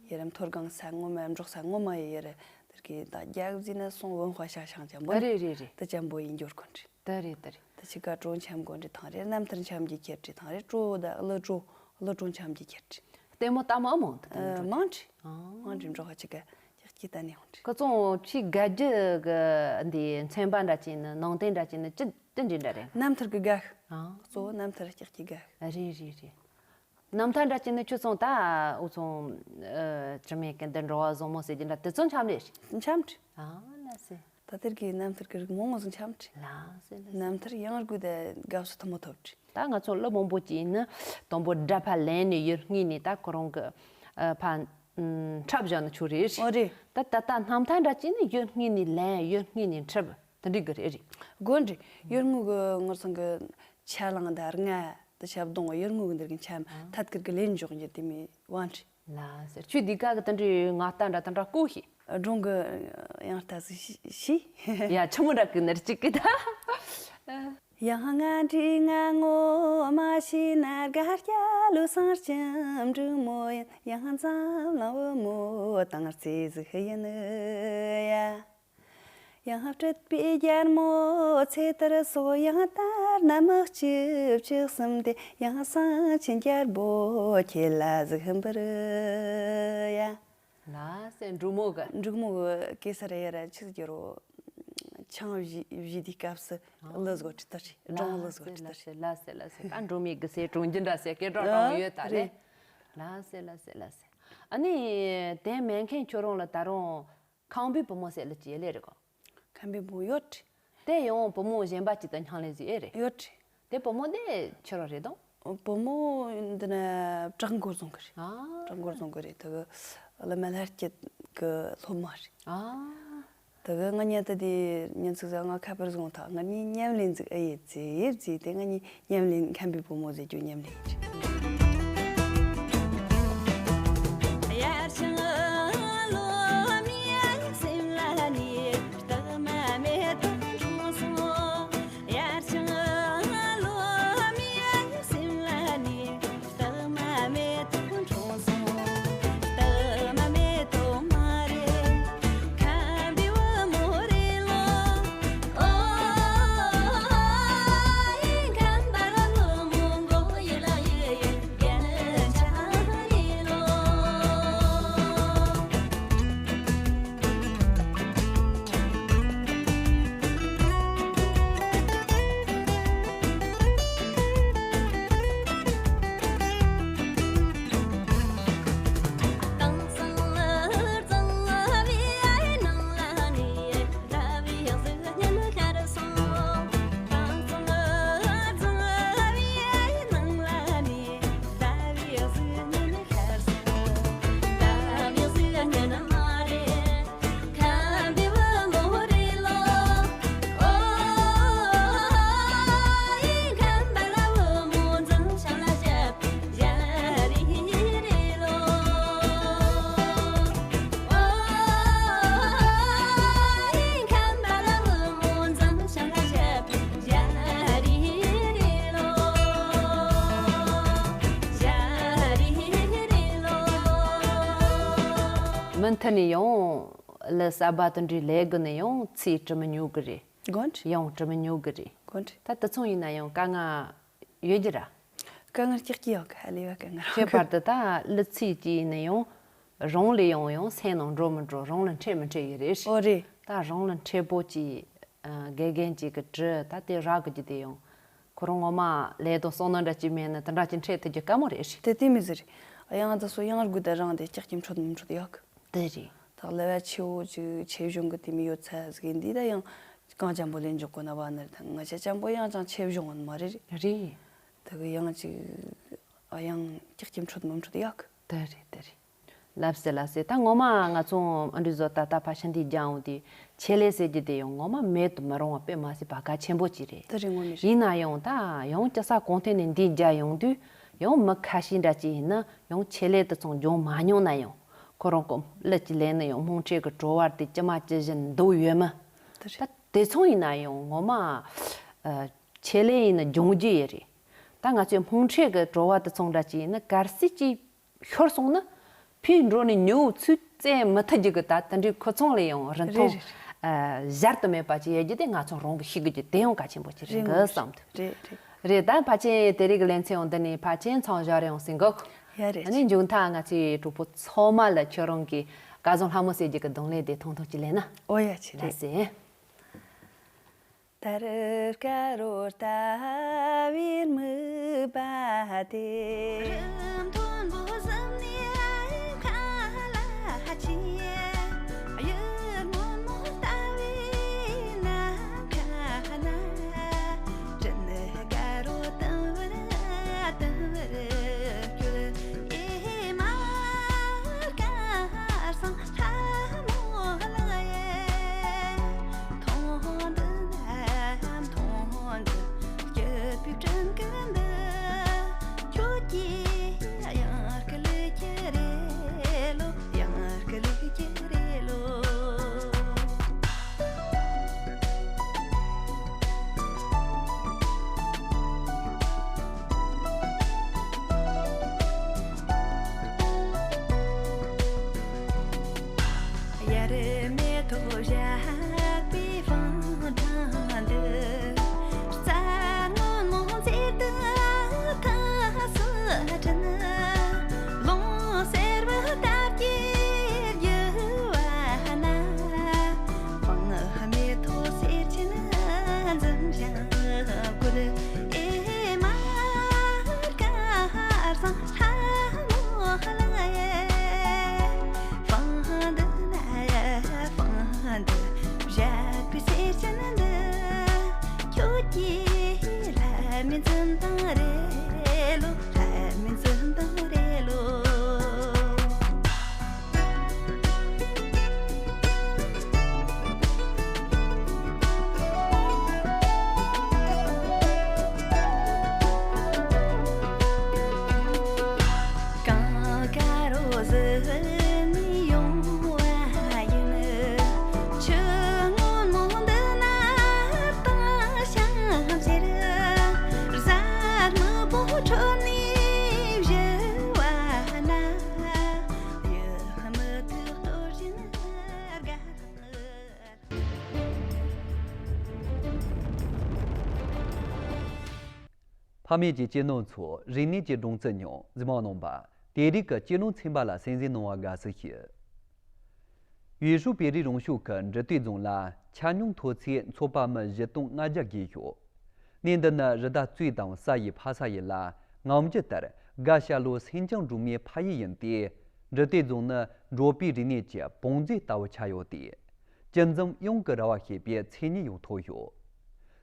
ཡི་རམ་མཐོ་སྒང་ས་ངོ་མ་འབྲོག་ས་ངོ་མ་ཡི་ཡི་རེད། དེར་གི་ད་རྒྱག་ཟིན་ན་སོང་བོན་ཧྭ་ཤ་ཤང་ཅན་པོ་རེད། རེད་རེད་རེད། ད་ཅན་པོ་ཡིན་འགྱུར་གོ་འདྲི། ད་རེད་ད་རེད། ད་ཕྱི་ཀ་གྲོ་འཆམ་གོ་འདྲི་ཐང་རེད། རྣམ་ཐར་འཆམ་གྱི་ཁྱེར་འདྲི་ཐང་རེད། གྲོ་ད་ཀླུ་གྲོ་ཀླུ་གྲོ་འཆམ་གྱི་ཁྱེར་འདྲི། ལྟད་མོ་ལྟ་མ་མང་དུ་ཨ། མང་འདྲི། ཨ། མང་འདྲི་འགྲོ་ཁ་ཕྱི་ཀ་ཅིག་ཅིག་ལྟ་ནས་འོང་འདྲི། ཁོ་ཚོ་ཕྱི་དགའ་རྒྱུ་གི་འདི་མཚན་པ་འདྲ་ཅིག་ནི་ནང་རྟེན་འདྲ་ཅིག་ནི་ཅི་ཅི་འདྲི་འདྲ་རེད། རྣམ་ཐར་གི་དགའ། ཨ། གཙོ་བོ་རྣམ་ཐར་ཀྱག་ཀྱི་དགའ། རེད་རེད་རེད། རྣམ་ཐར་འདྲ་ཅིག་ནི་ཁྱོད་ཚོ་ད་འུ་ཚོ་ཨ་ཅི་མེད་གི་འདི་འགྲོ་བ་བཟང་མོ་ཟེར་གྱི་འདྲ་དེ་ཚོ་འཆམ་རེད། འཆམ་འདྲི། ཨ་ལ་སེ། ད་དེར་གི་རྣམ་ཐར་གི་རིགས་མང་མང་ཟིག་འཆམ་འདྲི། ལ་སེ་ལ་སེ། རྣམ་ཐར་ཡང་དགོས་ད་དགའ་བསུ་ཐུན་མོང་ཐོབ་འདྲི། ད་ང་ཚོ་ཀླུ་བོན་པོ་གྱིས་ནི་དང་པོ་དགྲ་ཕར་ལེན་ནས་ཡུལ་སྔོན་ནས་ད་ཁོ་རང་གི་ཨ་ཕར་ཨམ་འཁྲབ་བཞག་ན་ཆོག་རེད། ཨོ་རེད། ད་ད་ལྟ་རྣམ་ཐར་འདྲ་ཅིག་ནི་ཡུལ་སྔོན་ནས་ལེན་ཡུལ་སྔོན་ནས་འཁྲབ་དེ་འདྲི་གི་རེད་རེད། དགོས་འདྲི། ཡུལ་དངོས་གི་ངོ་ཚང་གི་ ཆ་ལང་ད་རྔ་ད་ཆབ་གདོང་ཡུར་ངོ་གི་འདིར་གི་ཆམ་ཐད་ཀར་གི་ལེན་འཇོག་རྒྱུ་དེ་མི་བ་འདྲི། ལ་སེ་ཁྱོད་འདི་ག་གི་ད་འདྲི་ང་ལྟ་འདྲ་ད་འདྲ་ཀོ་ཤི། སྒྲུང་གི་ཡང་ལྟ་སི་ཤི། ཡ་ཆུ་མོ་འདྲ་གི་ནར་གཅིག་གི་ད། ཡང་ང་འདྲི་ང་ངོ་མ་ཤི་ན་དགའ་སྐྱ་ལུ་སང་ལྕམ་འབྲུག་མོ་ཡིན། ཡང་འཛམ་གླིང་བུ་མོ་དང་རྩེ་ཟིག་ཡིན་ཡ། ཡང་སྤྲུལ་པའི་རྒྱལ་མོ་ཚེ་ལྟར་སོགས། ཡང་ལྟར་ན་མི་གཅིག་བཅུ་གསུམ་སྟེ། ཡང་སང་ཆེན་རྒྱལ་པོ་ཁྱེད་ལ་གཟིགས་འབུལ་ཡ། ལ་སེ་འབྲུག་མོ་གི། འབྲུག་མོ་གི་གེ་སར་ཡ་ར་ཆི་ཟིག་རོ། ཆང་བཞི་བཞི་དེའི་སྐབས་སུ་ལ་ཟིག་ཁྲི་ལྟར་རེད། སྒྲུང་ལ་ཟིག་ཁྲི་ལྟར་རེད། ལ་སེ་ལ་སེ་ལ་སེ་ད་འབྲུག་མོའི་གི་སེ་གྲོང་རྒྱུན་འདྲ་སེ་སྐད་གྲགས་གྲགས་ཡོད་ད་རེད། ལ་སེ་ལ་སེ་ལ་སེ། ཨ་ནི་དེ་མེད་མཁན་ཁྱོད་རང་ལ་ད་རུང་ཁམས་པའི་བུ་མོ་ཟེར་ལ་ཅི་ཡེ་ལེ་རེད་གོ། ཁམས་པའི་བུ་མོ་ཡོད། དེ་ཡང་བུ་མོ་གཞན་པ་ཅིག་དང་མཉམ་ལས་ཟིག་ཨེ་རེད། ཡོད། དེ་བུ་མོ་དེ་ཁྱོད་རང་རེད་དང་། བུ་མོ་འདི་ན་བྲག་འགོ་རྫོང་གི་རེད། ཨ། བྲག་འགོ་རྫོང་གི་རེད། དེ་གི་བླ་མ་ལྷ་སྐྱིད་གི་སློབ་མ་རེད། ཨ། དེ་གི་ང་གཉིས་ད་དེ་ཉིན་ཚིག་ཟ་ང་ཁ་པར་བཟུང་ཐག་ང་གཉིས་མཉམ་ལས་ཟིག་ཨེ་ཡེ་ཟིག་ཟིག་དེ་ང་གཉིས་མཉམ་ལས་ཁམས་པའི་བུ་མོ་ཟེར་རྒྱུ་མཉམ་ལས་ཡིན། མུ་མཐུད་ནས་ཡང་ལ་གསར་པ་དེ་འདྲའི་ལས་དགོས་ན་ཡང་ཚིག་འབྲི་མི་ཉུང་གི་རེད། དགོངས་དྲི། ཡང་འབྲི་མི་ཉུང་གི་རེད། དགོངས་དྲི། ད་དེ་ཚོ་ཡིན་ན་ཡང་དཀའ་ངལ་ཡོད་ཀྱི་ར། དཀའ་ངལ་ཀྱག་ཀྱི་ཡོད་གི་ཧ་ལས་པ་དཀའ་ངལ་ཁྱད་པར་དུ་ད་གླུ་ཚིག་ཅིག་ཡིན་ན་ཡང་རང་ལ་ཡང་ཡང་སེམས་ནང་འགྲོ་མི་འགྲོ་རང་ལ་འཕྲད་མི་འཕྲད་ཡོད་རེད། ཨོ་རེད། ད་རང་ལ་འཕྲད་པོ་ཅིག་དགེ་རྒན་ཅིག་གི་དྲི་ད་དེ་རག་གི་རྒྱུ་དེ་ཡང་ཁོ་རང་ངོ་མ་ལས་དང་བསམ་ན་འདྲ་ཅིག་མེད་ན་དེ་འདྲ་ཅིག་འཕྲད་ཐུབ་རྒྱུ་དཀའ་མོ་རེད་ཤི། དེ་དེ་མི་ཟེར། ཡང་ད་སོ་ཡང་དགོས་ད་རང་དེ་ཀྱག་ཀྱི་འཕྲོད་མི་འཕྲོད་ཡོད་གི། དེ་རེད། ད་གླུ་བ་ཆེ་བོ་ཅིག་ཆེ་གཞུང་གི་དེ་མི་ཡོད་ཚད་ཟིག་ཡིན་འདི་ད་ཡང་གང་ཅན་པོ་ལེན་འཇོག་གོ་ན་བ་ནར་ད་ང་ཅག་ཅན་པོ་ཡང་ཅང་ཆེ་གཞུང་ངོ་མ་རེད། རེད། དེ་གི་ཡང་ཅིག་ཨ་ཡང་ཀྱག་ཀྱི་འཕྲོད་མི་འཕྲོད་ཡག་གི། དེ་རེད་དེ་རེད། ལབ་སེ་ལབ་སེ་ད་ངོ་མ་ང་ཚོ་ཨ་འདྲི་བཟོ་ད་ད་ཕ་ཤ་འདི་རྒྱང་འོང་དེ་ཆེད་ལས་ཟེར་རྒྱུ་དེ་ཡང་ངོ་མ་མེད་དུ་མི་རུང་བ་དཔེ་མ་སྲིད་པ་གལ་ཆེན་པོ་ཅིག་རེད། དེ་རེད་ངོ་མ་རེད། ཡིན་ན་ཡང་ད་ཡང་ཅི་ས་གོང་ཐད་ནས་འདི་རྒྱ་ཡོང་དུས་ཡང་མི་ཁ་ཤས་འདྲ་ཅིག་ཡིན་ན་ཡང་ཆེད་ལས་དེ་ཚོ་འབྱུང་མ་མྱོང་ན་ཡང་ཁོ་རང་གི་གླུ་ཅིག་ལེན་ན་ཡང་དམངས་ཁྲོད་ཀྱི་བྲོ་བ་དེ་ཅི་མ་ཅི་བཞིན་འདུག་ཡོད་མི། དེ་རེད། ད་དེ་ཚོ་ཡིན་ན་ཡང་ངོ་མ་ཨ་ཆེད་ལས་ཡིན་ན་འབྱུང་རྒྱུ་ཡོད་རེད། ད་ང་ཚོའི་དམངས་ཁྲོད་ཀྱི་བྲོ་བ་དེ་ཚོ་འདྲ་ཅིག་ཡིན་ན་གལ་སྲིད་ཅིག་ཤོར་སོང་ན་ཕྱིར་འགྲོ་ནས་ཉོ་ཚུལ་བཙལ་མི་ཐུབ་རྒྱུ་གི་ད་དེ་འདྲའི་ཁོ་ཚོང་ལ་ཡང་རིན་ཐང་རེད་རེད། ཨ་གཞལ་དུ་མེད་པ་ཅིག་ཡོད་རྒྱུ་དེ་ང་ཚོ་རང་གི་ཤེས་དགོས་རྒྱུ་དེ་ཡང་གལ་ཆེན་པོ་ཅིག་རེད་རེད་གི་བསམ་འདུག་རེད་རེད། རེད་ད་ཕལ་ཆེར་དེ་རིང་གི་ལེ་ཚན་ཡང་འདི་ནས་ཕལ་ཆེར་མཚམས་བཞག་རེ་ཡང་ཟིན་གོ་ཡ་རེད། ཨ་ནི་མཇུག་མཐའ་ང་ཚོའི་གྲོགས་པོ་ཚང་མ་ལ་ཁྱོད་རང་གི་སྐལ་བཟང་ལྷ་མོ་ཟེར་རྒྱུ་གི་རྡུང་ལེན་དེ་ཐུང་ཐུང་ཅིག་ལེན་ན། ཨོ་ཡ་ཆེ་ལ་རེད། ཟེར། ད་རེས་སྐལ་རོ་ལྟ་བའི་མུས་པ་དེ། རི་མཐོན་པོ་གསུམ་ནས་ཁ་ལ་ཆེ། གཡུ་སྔོན་མོ་ལྟ་བུའི་ནམ་མཁའ་ན། སྤྲིན་དཀར་རོ་དུམ་བུར་དུམ་བུར་སྐྱོད། ཨེ་མ་སྐལ་བཟང་ལྷ་མོ་ལགས་ཡེ། མཐོང་འདི་ན་མཐོང་འདི་སྐྱིད་པའི་སྤྲིན། ཕ་མེས་ཀྱི་སྤྱི་ནོར་ཚོ་རིག་གནས་ཀྱི་སྒྲོན་རྩལ་ཉོ་གཟིགས་མང་གནང་བ། དེ་རིང་གི་སྤྱི་ནོར་ཚན་པ་ལ་གསན་གཟིགས་གནང་བར་དགའ་བསུ་ཞུ། ཡུས་ཧྲུའུ་བོད་རིགས་རང་སྐྱོང་ཁུལ་འབྲི་སྟོད་རྫོང་ལ་ཆ་སྙོམས་མཐོ་ཚད་ཚོད་དཔག་མི་བཞི་སྟོང་ལྔ་བརྒྱ་བརྒལ་ཡོད། གནས་འདི་ནི་རི་དྭགས་གཙོས་དང་ས་ཡི་ཕ་ས་ཡིན་ལ། ངམ་རྒྱུད་ལྟར་དགའ་ཤ་ལོ་སེང་ལྕམ་སྒྲོལ་མའི་ཕ་ཡུལ་ཡིན་ཏེ། འབྲི་སྟོད་རྫོང་ནི་འབྲོག་པའི་རིག་གནས་ཀྱི་བང་མཛོད་ལྟ་བུ་ཆགས་ཡོད་དེ། སྤྱི་འཛོམས་གཡང་གི་ར་བ་ཞེས་པའི་མཚན་སྙན་ཡང་ཐོབ་ཡོད།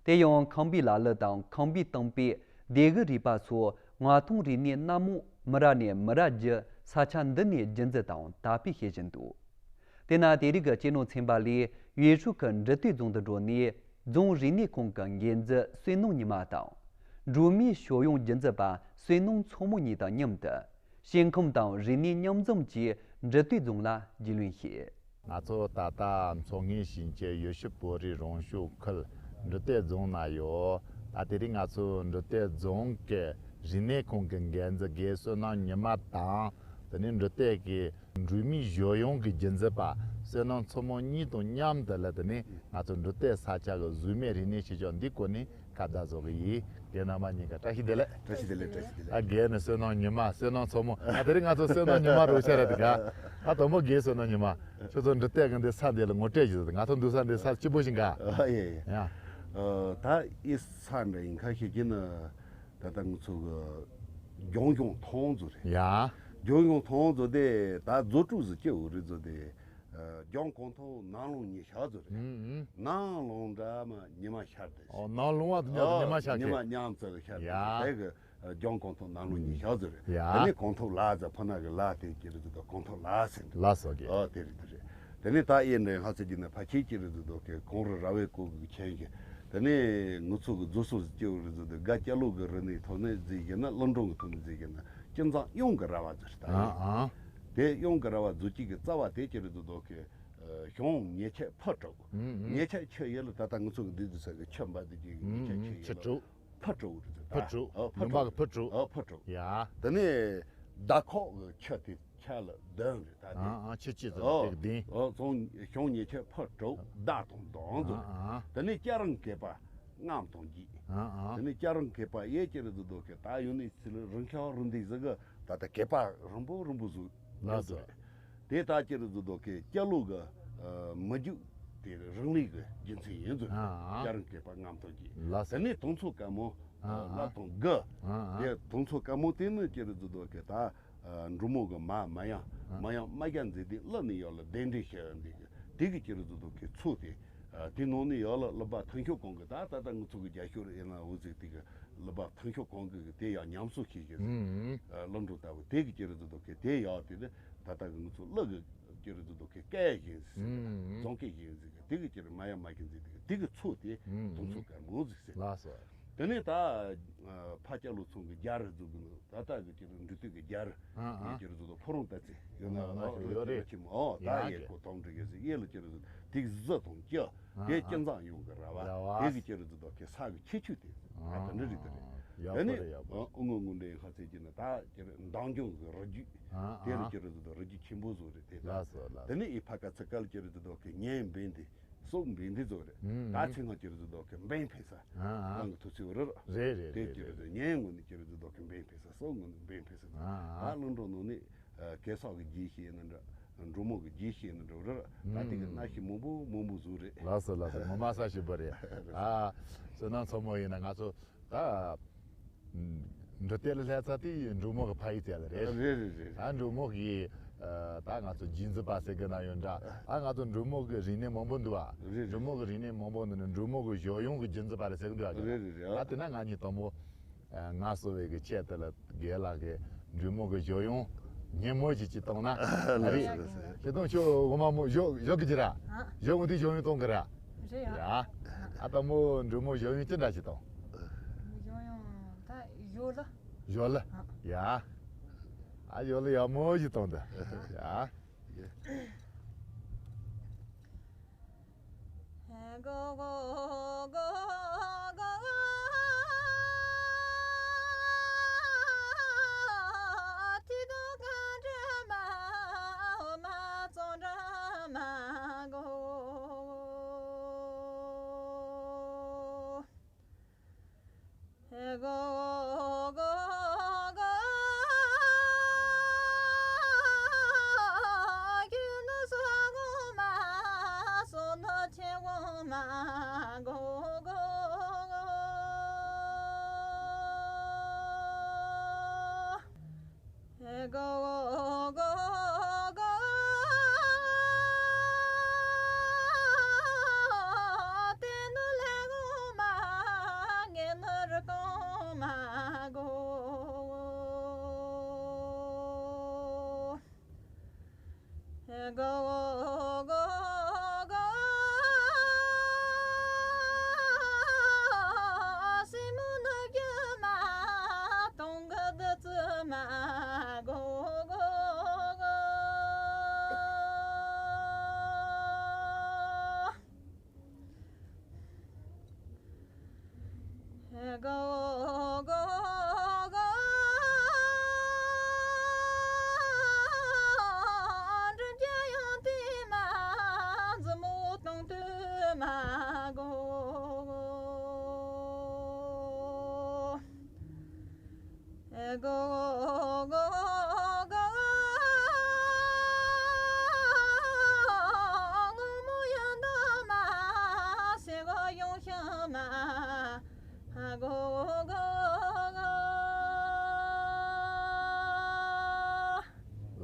དེ་ཡང་ཁམས་པའི་ལ་ལུ་དང་ཁམས་པའི་གཏམ་དཔེ་སྡེ་དགུ་རུས་པ་སོགས་མངའ་ཐང་རིག་གནས་སྣ་མང་མི་རབས་ནས་མི་རབས་བརྒྱུད་ས་ཆ་འདི་ནས་རྒྱུན་འཛིན་དང་དར་སྤེལ་བྱེད་བཞིན་འདུག། དེས་ན་དེ་རིང་གི་སྤྱི་ནོར་ཚན་པ་ལས་ཡུས་ཧྲུའུ་ཁུལ་འབྲི་སྟོད་རྫོང་དུ་འགྲོ་ནས་རྫོང་རིག་གནས་ཁང་གི་འགན་འཛིན་བསོད་ནམས་ཉི་མ་དང་། སྒྲོལ་མའི་ཞོལ་གཡང་རྒྱུན་འཛིན་པ་བསོད་ནམས་མཚོ་མོ་གཉིས་དང་མཉམ་དུ། ཞིང་ཁམས་དང་རིག་གནས་མཉམ་འཛོམས་ཀྱིས་འབྲི་སྟོད་རྫོང་ལ་རྒྱུས་ལོན་བྱས། ང་ཚོ་ད་ལྟ་མཚོ་སྔོན་ཞིང་ཆེན་ཡུལ་ཤུལ་བོད་རིགས་རང་སྐྱོང་ཁུལ་འབྲི་སྟོད་རྫོང་ན་ཡོད། ད་དེ་རིང་ང་ཚོ་འབྲི་སྟོད་རྫོང་གི་རིག་གནས་ཁང་གི་འགན་འཛིན་རྒན་བསོད་ནམས་ཉི་མ་དང་། དེ་ནས་འབྲི་སྟོད་ཀྱི་སྒྲོལ་མའི་ཞོལ་གཡང་གི་རྒྱུན་འཛིན་པ་བསོད་ནམས་མཚོ་མོ་གཉིས་དང་མཉམ་དུ་ལ། དེ་ནས་ང་ཚོ་འབྲི་སྟོད་ས་ཆ་གི་གཟུགས་མེད་རིག་གནས་ཤུལ་བཞག་འདིའི་སྐོར་ནས་ཁ་བརྡ་བཟོ་གི་ཡིན། རྒན་རྣམ་པ་གཉིས་ཀ་བཀྲ་ཤིས་བདེ་ལེགས། བཀྲ་ཤིས་བདེ་ལེགས། བཀྲ་ཤིས་བདེ་ལེགས། ཨ། རྒན་ནི་བསོད་ནམས་ཉི་མ། བསོད་ནམས་མཚོ་མོ། ཨ། དེ་རིང་ང་ཚོ་བསོད་ནམས་ཉི་མ་རོགས་ཤར་ར་དེ་ག་ཨ། དང་པོ་རྒན་བསོད་ནམས་ཉི་མ། ཁྱོད་ཚོ་འབྲི་སྟོད་གི་འདི་ས་འདི་ལ་ངོ་སྤྲོད་ཞུ། ང་ཚོ་འདུག་ས་འདི་ས་སྐྱིད་པོ་ཞིག་ག་ཨ། ཡེ་ཡེ། ཡ། ཨ། ད་ཨི་ས་འདྲ་ཡིན་ཁ་ཤས་ཀྱི་ནི། ད་ལྟ་ང་ཚོ་གི་ལྗང་གཡང་ཐང་བཟོ་རེད། ཡ། ལྗང་གཡང་ཐང་བཟོ་དེ་ད་བཟོ་དྲུག་ཟིག་སྐྱེ་བོ་རེད་བཟོ་དེ། ཨ། ལྗང་གང་ཐང་ནང་ལོང་ཉི་ཤར་བཟོ་རེད། ཨུམ་ཨུམ། ནང་ལོང་འདྲ་མ་ཉི་མ་ཤར་དེ། ཨོ། ནང་ལོང་བ་དེ་ཉི་མ་ཤར་ཉི་མ་མཉམ་ཚར་ཤར་དེ། ཡ། དེ་གི་ལྗང་གང་ཐང་ནང་ལོང་ཉི་ཤར་བཟོ་རེད། ཡ། དེ་ནས་གང་ཐང་ལ་ཟ་ཕ་ན་གི་ལ་དེ་ཀྱི་རེད་བཟོ་དེ་གང་ཐང་ལ་ཟེར། ལ་ཟེར་གི། ཨོ། དེ་རེད་དེ་རེད། དེ་ནས་ད་ཨེ་འདྲ་ཧ་ཚེ་གྱི་ནས་ཕ་ཁྱེད་ཀྱི་རེད་བཟོ་དེ་གི་གངས་རི་ར་བས་བསྐོར་གི་ཁྱེད་ཀྱི། དེ་ནས་ང་ཚོ་གི་རྫོ་སོ་ཟིག་སྐྱེ་བོ་རེད་བཟོ་དེ་དགའ་སྐྱ་ལོ་གི་རི་ནས་ཐོག་ནས་ཟིག་གི་ན་གླིང་སྒྲུང་གི་ཐོག་ནས་ཟིག་གི་ན་སྤྱི་འཛམ་གཡང་གི་ར་བ་ཟིག་རེད་ད། ཨ་ཨ། དེ་གཡང་གི་ར་བ་རྫོ་སྐྱིད་ཀྱི་རྩ་བ་དེ་ཀྱི་རེད་བཟོ་དེ་གི། ཨ། གཞུང་ཉེ་ཆད་ཕུ་དྲུག། ཨུམ་ཨུམ། ཉེ་ཆད་ཆུ་ཡོད་ལ་ད་ལྟ་ང་ཚོ་གི་འདི་འདི་ས་གི་ཆུ་འབའ་འདི་གི་ཉེ་ཆད་ཆུ་ཡོད་ལ། ཨུམ་ཨུམ། ཕུ་དྲུག། ཕུ་དྲུག་རེད་ད། ཕུ་དྲུག། ཨ། ཕུ་ལུང་པ་གི་ཕུ་དྲུག། ཨ། ཕུ་དྲུག། ཡ། དེ་ནས་ཟླ་ཁོག་གི་ཆུ་དེ་ཆ་ལ་བདུན་རེད་ད་དེ། ཨ་ཨ། ཆུ་ཆུ་ཚོ་ཨོ། དེ་གི་བདུན། ཨོ། གཞུང་གཞུང་ཉེ་ཆད་ཕུ་དྲུག་ཟླ་དང་བདུན་ཚོ་རེད། ཨ་ཨ། དེ་ནས་སྐྱ་རེངས་བརྒལ་པ་ལྔ་དང་བརྒྱད། ཨ་ཨ། དེ་ནས་སྐྱ་རེངས་བརྒལ་པ་ཡས་ཀྱི་རེད་བཟོ་དེ་གི་ད་ཡོད་ནི་ཚིལ་རིང་ཤང་རིང་འདི་ཟིག་གི་ད་ལྟ་བརྒལ་པ་རིང་པོ་རིང་པོ་ཟིག་ལགས་སོ། དེ་ད་ཀྱི་རེད་བཟོ་དེ་གི་སྐྱ་ལོ་གི། ཨ། མི་རྒྱུད་དེ་རང་ལུས་ཀྱི་རྒྱུ་མཚན་ཡིན་ཟེར། ཨ་ཨ། སྐྱ་རེངས་བརྒལ་པ་ལྔ་དང་བརྒྱད། ལགས་སོ། དེ་ནས་དུང་མཚོ་དཀར་མོ། ཨ་ཨ། ལ་དང་དགུ། ཨ་ཨ། དེ་དུང་མཚོ་དཀར་མོ་དེ་ནི་ཀྱི་རེད་བཟོ་དེ་གི་ད། ཨ། འབྲུག་མོ་གི་མ་མ་ཡང་། ཨ། མ་ཡང་རྨ་རྒྱལ་མཛེས་ལྡན་གླུ་ནས་ཡོད་ལ་གདན་འདྲེན་བྱེད་འདི་གི་དེ་གི་ཀྱི་རེད་བཟོ་དེ་གི་མཚོ་དེ། ཨ། དེ་ནང་ནས་ཡོད་ལ་གླུ་པ་ཐང་ཤོ་གང་གི་ད་ད་ལྟ་ང་ཚོ་གི་རྒྱ་ཤོར་ཨེ་ན་འུ་ཟིག་དེ་གི་གླུ་པ་ཐང་ཤོ་གང་གི་དེ་ཡང་ཉམས་གསོ་བྱེད་ཀྱི་ཟེར། ཨུམ་ཨུམ། ཨ། གླུ་སྒྲོན་ལྟ་བུ་དེ་གི་ཀྱི་རེད་བཟོ་དེ་གི་དེ་ཡག་དེ་ནི་ད་ལྟ་གི་ང་ཚོ་གླུ་གི་ཀྱི་རེད་བཟོ་དེ་གི་སྐད་བཞིན་ཟེར། ཨུམ་ཨུམ། རྫོང་སྐད་བཞིན་ཟེར་གི་དེ་གི་ཀྱི་རེད་མ་ཡང་མ་གི་ཟེར་དེ་གི་དེ་གི་མཚོ་དེ་ཨུམ་ཨུམ། དུང་མཚོ་དཀར་མོ་ཟིག་ཟེར། ལགས་སོ། དེ་ནས་ད། ཨ། ཕ་སྐྱ་ལོ་ཚང་གི་རྒྱ་རི་བཟོ་གི་ནི་ད་ལྟ་གི་ཀྱི་རེད་འབྲི་སྟོད་ཀྱི་རྒྱ་རི། ཨ་ཨ། དེ་ཀྱི་རེད་བཟོ་དེ་ཕོ་རོང་ད་ཚེ་ཡོད་ན། ཨ་ཨ། ཡོད་རེད། ཆེན་མོ། ཨོ། ད་ཡ་ཡེ་གོ་དོམ་འདྲི་གི་ཟེར་ཡེ་ལ་ཀྱི་རེད་བཟོ་དེ་གི་གཟི་དང་ཀྱི། ཨ་ཨ། དེ་སྤྱི་འཛམ་གཡང་གི་ར་བ། ར་བ། དེ་གི་ཀྱི་རེད་བཟོ་དེ་གི་ས་གི་ཁྱད་ཆོས་དེ། ཨ། ད་འདྲ་རེད་དེ་རེད། ཡག་པོ་རེད། ཡག་པོ། ཨ། ཨུ་ངོ་ངོ་འདྲེ་ཧ་ཚེ་གྱི་ནི་ད་ཀྱི་རེད་མདང་རྒྱང་གི་རི་རྒྱུད། ཨ་ཨ། དེ་ལ་ཀྱི་རེད་བཟོ་དེ་རི་རྒྱུད་ཆེན་པོ་བཟོ་རེད་དེ། ལགས་སོ་ལགས་སོ། དེ་ནས་ཨི་ཕ་ཀ་ཚི་ཀ་ལ་ཀྱི་རེད་བཟོ་དེ་གི་ཉན་འབེན་དེ། སྲོག་འབེན་འདི་ཚོ་རེད། ཨུམ། ད་ཚེ་སྔ་ཀྱི་རེད་བཟོ་དེ་གི་འབེན་ཕེ་ས། ཨ་ཨ། རང་གི་ཐུགས་སྲས་རེད། རེད་རེད། དེ་ཀྱི་རེད་བཟོ་ཉན་ངོ་ནི་ཀྱི་རེད་བཟོ་དེ་གི་འབེན་ཕེ་ས། སྲོག་ངོ་ནི་འབེན་ཕེ་ས། ཨ་ཨ། ད་གླིང་སྒྲུང་ནང་ནི། ཨ། གེ་སར་གི་རྒྱུད་བཤད་ནི་འདྲ། འབྲུག་མོ་གི་རྒྱུད་བཤད་ནི་འདྲ་རེད། ད་དེ་གི། ཨུམ། གནའ་ཤུལ་མང་པོ་མང་པོ་བཟོ་རེད། ལགས་སོ་ལགས་སོ། ངོ་མ་ས་ཞིབ་པོ་རེད། ཨ། བསོད་ནམས་མཚོ་མོ་ཡིན་ན་ང་ཚོ་ད། འབྲི་སྟོད་ལ་སླེབས་ཚར་དུས་འབྲུག་མོ་གི་ཕ་ཡུལ་དེ་ལ་རེད། རེད་རེད་རེད། ད་འབྲུག་མོ་གི། ཨ། ད་ང་ཚོ་རྒྱུད་འཛིན་པ་ཟེར་གི་ན་ཡོད་འདྲ། ད་ང་ཚོ་འབྲུག་མོ་གི་རིག་གནས་མང་པོ་འདུག་ཨ། རེད་རེད། འབྲུག་མོ་གི་རིག་གནས་མང་པོ་འདུག་ནི་འབྲུག་མོ་གི་ཞོལ་གཡང་གི་རྒྱུད་འཛིན་པ་རེད་ཟེར་གི་འདུག་ཨ། རེད་རེད་རེད། ད་དེ་ན་ང་གཉིས་དང་པོ། ཨ། ང་གསོ་བའི་གི་ཆེད་དུ་ལ་རྒན་ལགས་ཀྱིས་འབྲུག་མོ་གི་ཞོལ་གཡང་སྙན་མོ་ཞིག་ཅིག་བཏང་ན་ཨ་རེད། ལགས་སོ་ལགས་སོ། ཁྱེད་དང་ཁྱོད་འོ་མ་མོ་ཞོ་ཞོ་གི་ཅི་ར། ཨ། ཞོ་འོ་དེ་ཞོ་ཡོང་གཏོང་གི་ར། རེད་ཡ། ཡ། ཨ་ད་མོ་འབྲུག་མོ་ཞོ་ཡོང་ཅི་འདྲ་ཞིག་བཏང་། ཞོ་ཡོང་ད་ཞོ་ལ། ཞོ་ལ། ཨ། ཡ། ཨ་ཞོ་ལ་ཡག་མོ་ཞིག་བཏང་ད། ཡ།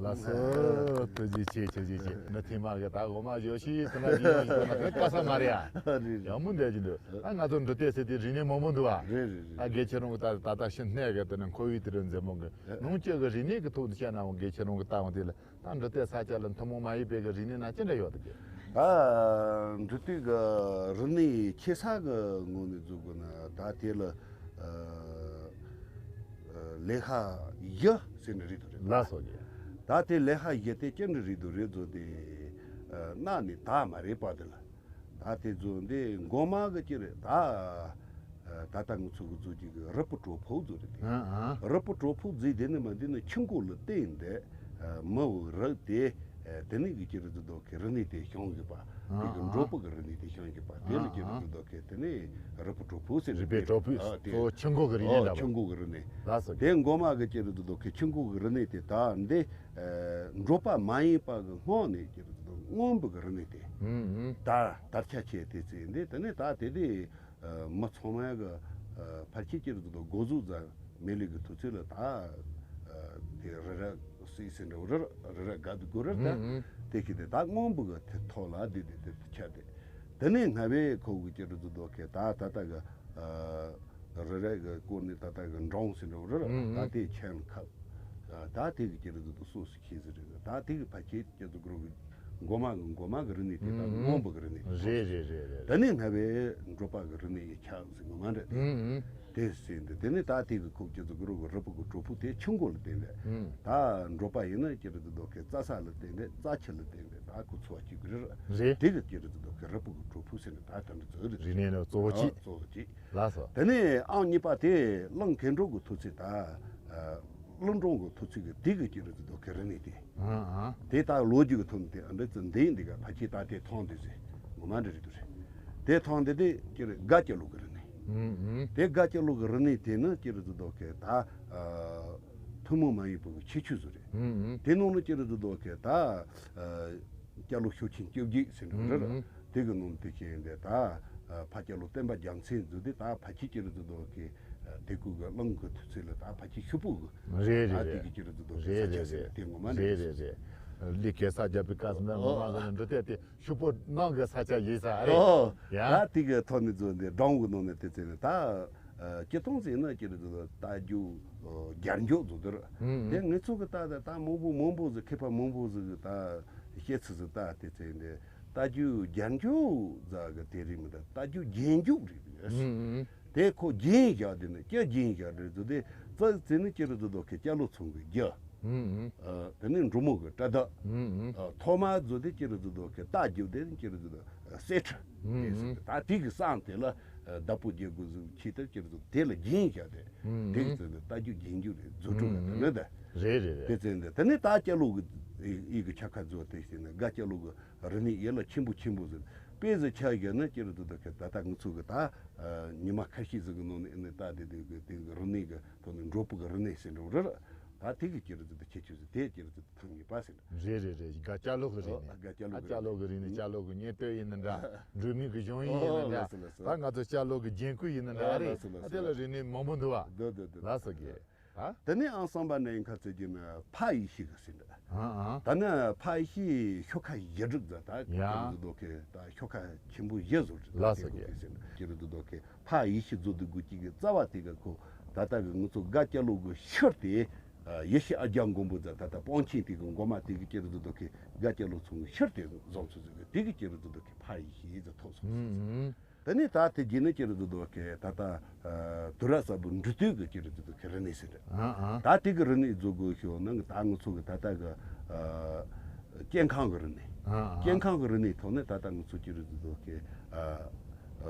ལགས་སོ། ཐུགས་རྗེ་ཆེ། ཐུགས་རྗེ་ཆེ། མི་ཐེངས་མ་གི་ད་འོ་མ་བཞོ་ཤི་ཟེར་ན་ཡིན་ཡང་ཡིན་ན་དཀའ་ས་མ་རེད་ཨ། རེད་རེད། ཡག་མོ་འདས་ཀྱི་འདུག་ཨ་ང་ཚོ་འབྲི་དེབ་ཟེར་དེ་རིག་གནས་མང་པོ་འདུག་ཨ། རེད་རེད་རེད། ད་དགེ་ཆེ་རང་གི་ད་ད་ལྟ་ཤི་ནས་གི་དེ་ནས་འཁོར་བའི་དེ་རུ་མཛེས་མོ་གི་ནང་བཅས་ཀྱི་རིག་གནས་ཀྱི་ཐོག་ཏུ་བཤད་ན་འོང་དགེ་ཆེ་རང་གི་ལྟ་འོང་དེ་ལ། ད་འབྲི་དེབ་ས་ཆ་ལ་ཐུན་མོང་མ་ཡིན་པའི་གི་རིག་གནས་ན་ཅི་འདྲ་ཡོད་དེ། ད་འབྲི་དེབ་གི་རིག་གནས་ཆེ་ས་གི་ངོས་ནས་བཟོ་དགོས་ན་ད་དེ་ལ་ལས་ཀ་བཞི་ཟེར་ནི་རེད་དོ་རེད། ལགས་སོ་རྒྱལ། ད་དེ་ལས་ཀ་བཞི་དེ་ཅི་འདྲ་རེད་དོ་རེད་བཟོ་དེ་གནའ་ནས་ད་མ་རེད་པ་དེ་ལ། ད་དེ་ཚོ་འདི་མགོ་མ་གི་ཅི་རེད་ད། ད་ལྟ་ང་ཚོ་གི་བཟོ་རྒྱུ་གི་རི་པོ་གྲོ་ཕུག་བཟོ་རེད་དེ། ཨ་ཨ། རི་པོ་གྲོ་ཕུག་བཟོས་དེ་ནི་མ་འདི་ནི་ཆུ་འགོ་ལ་བརྟེན་ཏེ་མི་བོ་རི་དེ་དེ་ནི་གི་ཅི་རེད་དོ་གི་རི་གནས་དེ་བྱུང་གི་པ། དེ་གི་འབྲོག་པ་གི་རི་གནས་དེ་བྱུང་གི་པ། དེ་ལ་ཅི་རེད་དོ་གི་དེ་ནི་རི་པོ་གྲོ་ ཕུག་ཟེར་རི་པོ་གྲོ་ཕུག་ཨ་དེ་གཙོ་བོ་ཆུ་འགོ་གི་རི་གནས་འདྲ་བ། ཆུ་འགོ་གི་རི་གནས། ལགས་སོ། དེ་མགོ་མ་གི་ཅི་རེད་དོ་གི་ཆུ་འགོ་གི་རི་གནས་དེ་ད་འདི་འབྲོག་པ་མ་ཡིན་པ་གི་སྔོན་ནས་ཅི་རེད་དོ་སྔོན་པོ་གི་རི་གནས་དེ། ད་དར་ཆ་ཆེ་དེ་ཚེ་འདི་དེ་ནས་ད་དེ་དེ་མི་ཚང་མ་གི་ཕལ་ཆེར་ཅི་རེད་དོ་འགོ་བཟོ་ཟ་མེད་ལེ་གི་དུས་ཚོད་ལ་ད་དེ་རི་ར་སི་སི་འདྲ་བོ་རི་རི་ར་དགའ་དུ་དགོ་རི་ད་དེ་ཁྱི་དེ་ད་སྔོན་པོ་གི་དེ་ཐོག་ལ་དེ་དེ་དེ་ཆ་དེ་དེ་ནས་སྔ་བའི་ཁོ་གི་ཅི་རེད་དོ་གི་ད་ད་ལྟ་གི་རི་ར་གི་སྐོར་ནས་ད་ལྟ་གི་འབྲོང་སི་འདྲ་བོ་རི་ར་ད་དེ་ཆེན་ཁབ་ད་དེ་གི་ཅི་རེད་དོ་སོ་སི་ཁྱི་ཟི་རེད་ད་དེ་གི་ཕལ་ཆེར་ཅི་རེད་དོ་གི་རོ་གི་མགོ་མ་གི་མགོ་མ་གི་རི་གནས་དེ་དང་སྔོན་པོ་གི་རི་གནས་རེད་རེད་རེད་རེད། དེ་ནས་སྔ་བའི་འབྲོག་པ་གི་རི་གནས་ཡི་ཆགས་ཟིན་གི་མ་འདྲ་དེ་དེ་ཟིན་དེ་དེ་ནས་ད་དེ་གི་ཁོག་ཅི་ཚོ་གི་རོ་གི་རི་པོ་གི་གྲོ་ཕུག་དེ་ཆུ་འགོ་ལ་བརྟེན་པས། ད་འབྲོག་པ་ཡིན་ན་ཅི་རེད་དོ་གི་རྩྭ་ས་ལ་བརྟེན་པས་རྩྭ་ཆུ་ལ་བརྟེན་པས་ད་ཁོ་འཚོ་བ་སྐྱེལ་གི་རེད། རེད། དེ་གི་ཅི་རེད་དོ་གི་རི་པོ་གི་གྲོ་ཕུག་ཟེར་ནས་ད་དེ་འདྲ་ཚོ་རེད། རིག་གནས་ནི་གཙོ་བོ་གཅིག་གཙོ་བོ་གཅིག་ལགས་སོ། དེ་ནས་ཨང་གཉིས་པ་དེ་གླང་གོས་འགྲོ་གི་ཐུག་ཚེ་ད། གླུ་འགྲོ་གི་ཐུག་ཚེ་གི་དེ་གི་ཅི་རེད་དོ་གི་རི་གནས་དེ། ཨ་ཨ། དེ་ད་ལོ་རྒྱུས་ཀྱི་ཐོག་ནས་དེ་ཨ་འདྲ་ཙི་འདི་འདི་ག་ཕ་ཁྱི་ད་དེ་ཐོང་དེ་ཟེ་ངོ་མ་འདྲ་རེད་དོ་རེད། དེ་ཐོང་དེ་དེ་ཅི་རེད་དགའ་སྐྱ་ལུག་གི་རི་གནས། ཨུམ་ཨུམ། དེ་དགའ་སྐྱ་ལུག་གི་རི་གནས་དེ་ནི་ཅི་རེད་དོ་གི་ད། ཐུན་མོང་མ་ཡིན་པའི་ཁྱད་ཆོས་ཟིག་རེད། ཨུམ་ཨུམ། དེ་ནང་ལ་ཅི་རེད་དོ་གི་ད། སྐྱ་ལོ་ཤོག་ཆེན་བཅོ་བརྒྱད་ཟེར་འགྲོ་རེད། ཨུམ་ཨུམ། དེ་གི་ནང་དེ་ཁྱེད་འདི་ད། ཕ་སྐྱ་ལོ་བསྟན་པ་རྒྱལ་མཚན་མཛོད་དེ་ད་ཕ་ཁྱི་ཅི་རེད་དོ་གི་དེ་ཀུ་གི་གླིང་གི་དུས་ཚོད་ལ་ད་ཕ་ཁྱི་ཤུ་པོ་གི། རེད་རེད་ད་དེ་རེད། གི་ཅི་རེད་དོ་གི་རེད་ས་ཆ་རེད་ཟེར་རེད། དེ་ངོ་མ་རེད་རེད་རེད་རེད། ལི་གེ་ས་རྒྱབ་པའི་སྐབས་སུ་ན་ངོ་མ་ཟེར་ན་འགྲོ་དེ་དེ། ཤུ་པོ་ནང་གི་ས་ཆ་ཡིན་ས་རེད། ཨོ། ཡ། ད་དེ་གི་ཐོག་ནས་བཟོས་ཏེ་འབྲོང་གི་ནང་ནས་དེ་ཚེ་ནས་ད། སྤྱི་སྟངས་ཟེར་ན་ཅི་རེད་དོ་རྟ་རྒྱུག་རྒྱལ་འཇུག་བཟོ་དོ་ར། ཨུམ་ཨུམ། དེ་ངེད་ཚོ་གི་ད་ད་ད་མང་པོ་མང་པོ་ཟིག་མཁས་པ་མང་པོ་ཟིག་གི་ད་བཤད་ཚུལ་ཟིག་ད་དེ་ཚེ་ནས་རྟ་རྒྱུག་རྒྱལ་འཇུག་ཟ་གི་དེ་རིགས་མི་ད་རྟ་རྒྱུག་རྒྱན་འཇུག་རེད། ཨུམ་ཨུམ། དེ་ཁོ་རྒྱན་བཞག་དེ་ནི་སྐྱ་རྒྱན་བཞག་རེད་དོ་དེ་ཙི་ཙི་ནི་ཅི་རེད་དོ་དོ་ཁེ་སྐྱ་ལོ་ཚོང་གི་རྒྱུ། ཨུམ་ཨུམ། དེ་ནི་འབྲུ་མོ་གི་སྐྲ་དག་ཨུམ་ཨུམ། ཐོག་མ་བཟོ་དེ་ཅི་རེད་དོ་དོ་ཁེ་རྟ་རྒྱུག་དེ་ནི་ཅི་རེད་དོ་དོ་སེ་ཁྲི། ཨུམ་ཨུམ། ད་དེ་གི་སང་དེ་ལ་བདག་པོ་རྒྱལ་དགོས་ཟིག་ཁྱི་དེ་ཅི་རེད་དོ་དེ་ལ་རྒྱན་བཞག་དེ། ཨུམ་དེ་གི་ཙི་ནི་རྟ་རྒྱུག་རྒྱན་འཇུག་རེད་བཟོ་སྤྲོ་གི་ཨུམ་དེ་ནི་དེ། རེད་རེད་རེད། དེ་ཙི་ནི་དེ་ནི་ད་སྐྱ་ལོ་གི་ཨི་གི་ཆ་ཁ་བཟོ་དེ་ཟེར་ནི་དགའ་སྐྱ་ལོ་གི་རི་ནི་ཡེ་ལ་ཆེན་པོ་ཆེན་པོ་ཟེར། དཔེ་ཟེར་ཆ་བཞག་ན་ཅི་རེད་དོ་དོ་ཁེ་ད་ལྟ་ང་ཚོ་གི་ད་ཉི་མ་ཁ་ཤས་ཟིག་གི་ནང་ནས་ཨེ་ནི་ད་དེ་དེ་གི་དེ་གི་རི་ནི་གི་ཐོག་ནས་འབྲོག་པ་གི་རི་ནི་ཟེར་འགྲོ་རེད། ད་དེ་གི་ཅི་རེད་དོ་དོ་ཁྱད་ཆོས་ཟེར་དེ་ཅི་རེད་དོ་དོ་ཐང་ཉི་པ་ཟེར། རེད་རེད་རེད། དགའ་སྐྱ་ལོ་གི་རི་ནི། དགའ་སྐྱ་ལོ་གི་རི་ནི། སྐྱ་ལོ་གི་གཉེན་སྟོད་ཡིན་ན་འདྲ། འབྲུག་མི་གི་གཞུང་ཡིན་ན་འདྲ། ད་ང་ཚོ་སྐྱ་ལོ་གི་རྒྱན་སྐུ་ཡིན་ན་འདྲ་རེད། ལགས་སོ་ལགས་སོ། ཨ་དེ་ལ་རི་ནི་མང་པོ་འདུག་བ། འདུག་འདུག་འདུག་ལགས་སོ་གི། ད་དེ་ནས་ཨང་གསུམ་པ་ནས་ཡིན་ཁ་ཚོད་ཀྱི་ནི་ཕ་ཡེ་ཤེས་གི་ཟེར་འདྲ། ཨ་ཨ། ད་ནི་ཕ་ཡེ་ཤེས་ཤོ་ཁ་བཞི་སྒྲིག་ཟ་ད་ཡ། ཀྱི་རུ་དོ་ཁེ་ད་ཤོ་ཁ་ཆེན་པོ་བཞི་བཟོ་རྒྱུ་ལགས་སོ་གི། ཟེར་འདྲ་ཀྱི་རུ་དོ་ཁེ་ཕ་ཡེ་ཤེས་བཟོ་དུ་དགོས་ཀྱི་གི་རྩ་བ་དེ་ག་ཁོ་ད་ལྟ་གི་ང་ཚོ་དགའ་སྐྱ་ལོ་གི་ཤུར་དེ་ ཡེ་ཤེས་ཨ་རྒྱ་མགོན་པོ་ཛ་ད་ལྟ་པཎ་ཆེན་དེ་གི་མགོ་མ་དེ་གི་ཅི་རེད་ཟེར་དུས་ཀྱི་དགའ་སྐྱིད་ལོ་ཚོང་གི་ཤུལ་དེ་བཟང་ཚུལ་ཟེར་གི་དེ་གི་ཅི་རེད་ཟེར་དུས་ཀྱི་ཕ་ཡེ་ཤེས་ཡེ་ཛ་ཐོབ་སོང་ཟེར། དེ་ནས་ད་དེ་རྗེས་ནས་ཅི་རེད་ཟེར་དུས་ཀྱི་ད་ལྟ་དུས་རབས་གསར་པའི་འབྲི་སྟོད་ཀྱི་ཅི་རེད་ཟེར་དུས་ཀྱི་རིག་གནས་ཟེར་རེད། ད་དེ་གི་རིག་གནས་བཟོ་དགོས་ཤོག་ནང་གི་ད་ང་ཚོ་གི་ད་ལྟ་གི་སྐྱེ་ཁམས་ཀྱི་རིག་གནས། སྐྱེ་ཁམས་ཀྱི་རིག་གནས་ཐོག་ནས་ད་ལྟ་ང་ཚོ་ཅི་རེད་ཟེར་དུས་ཀྱི་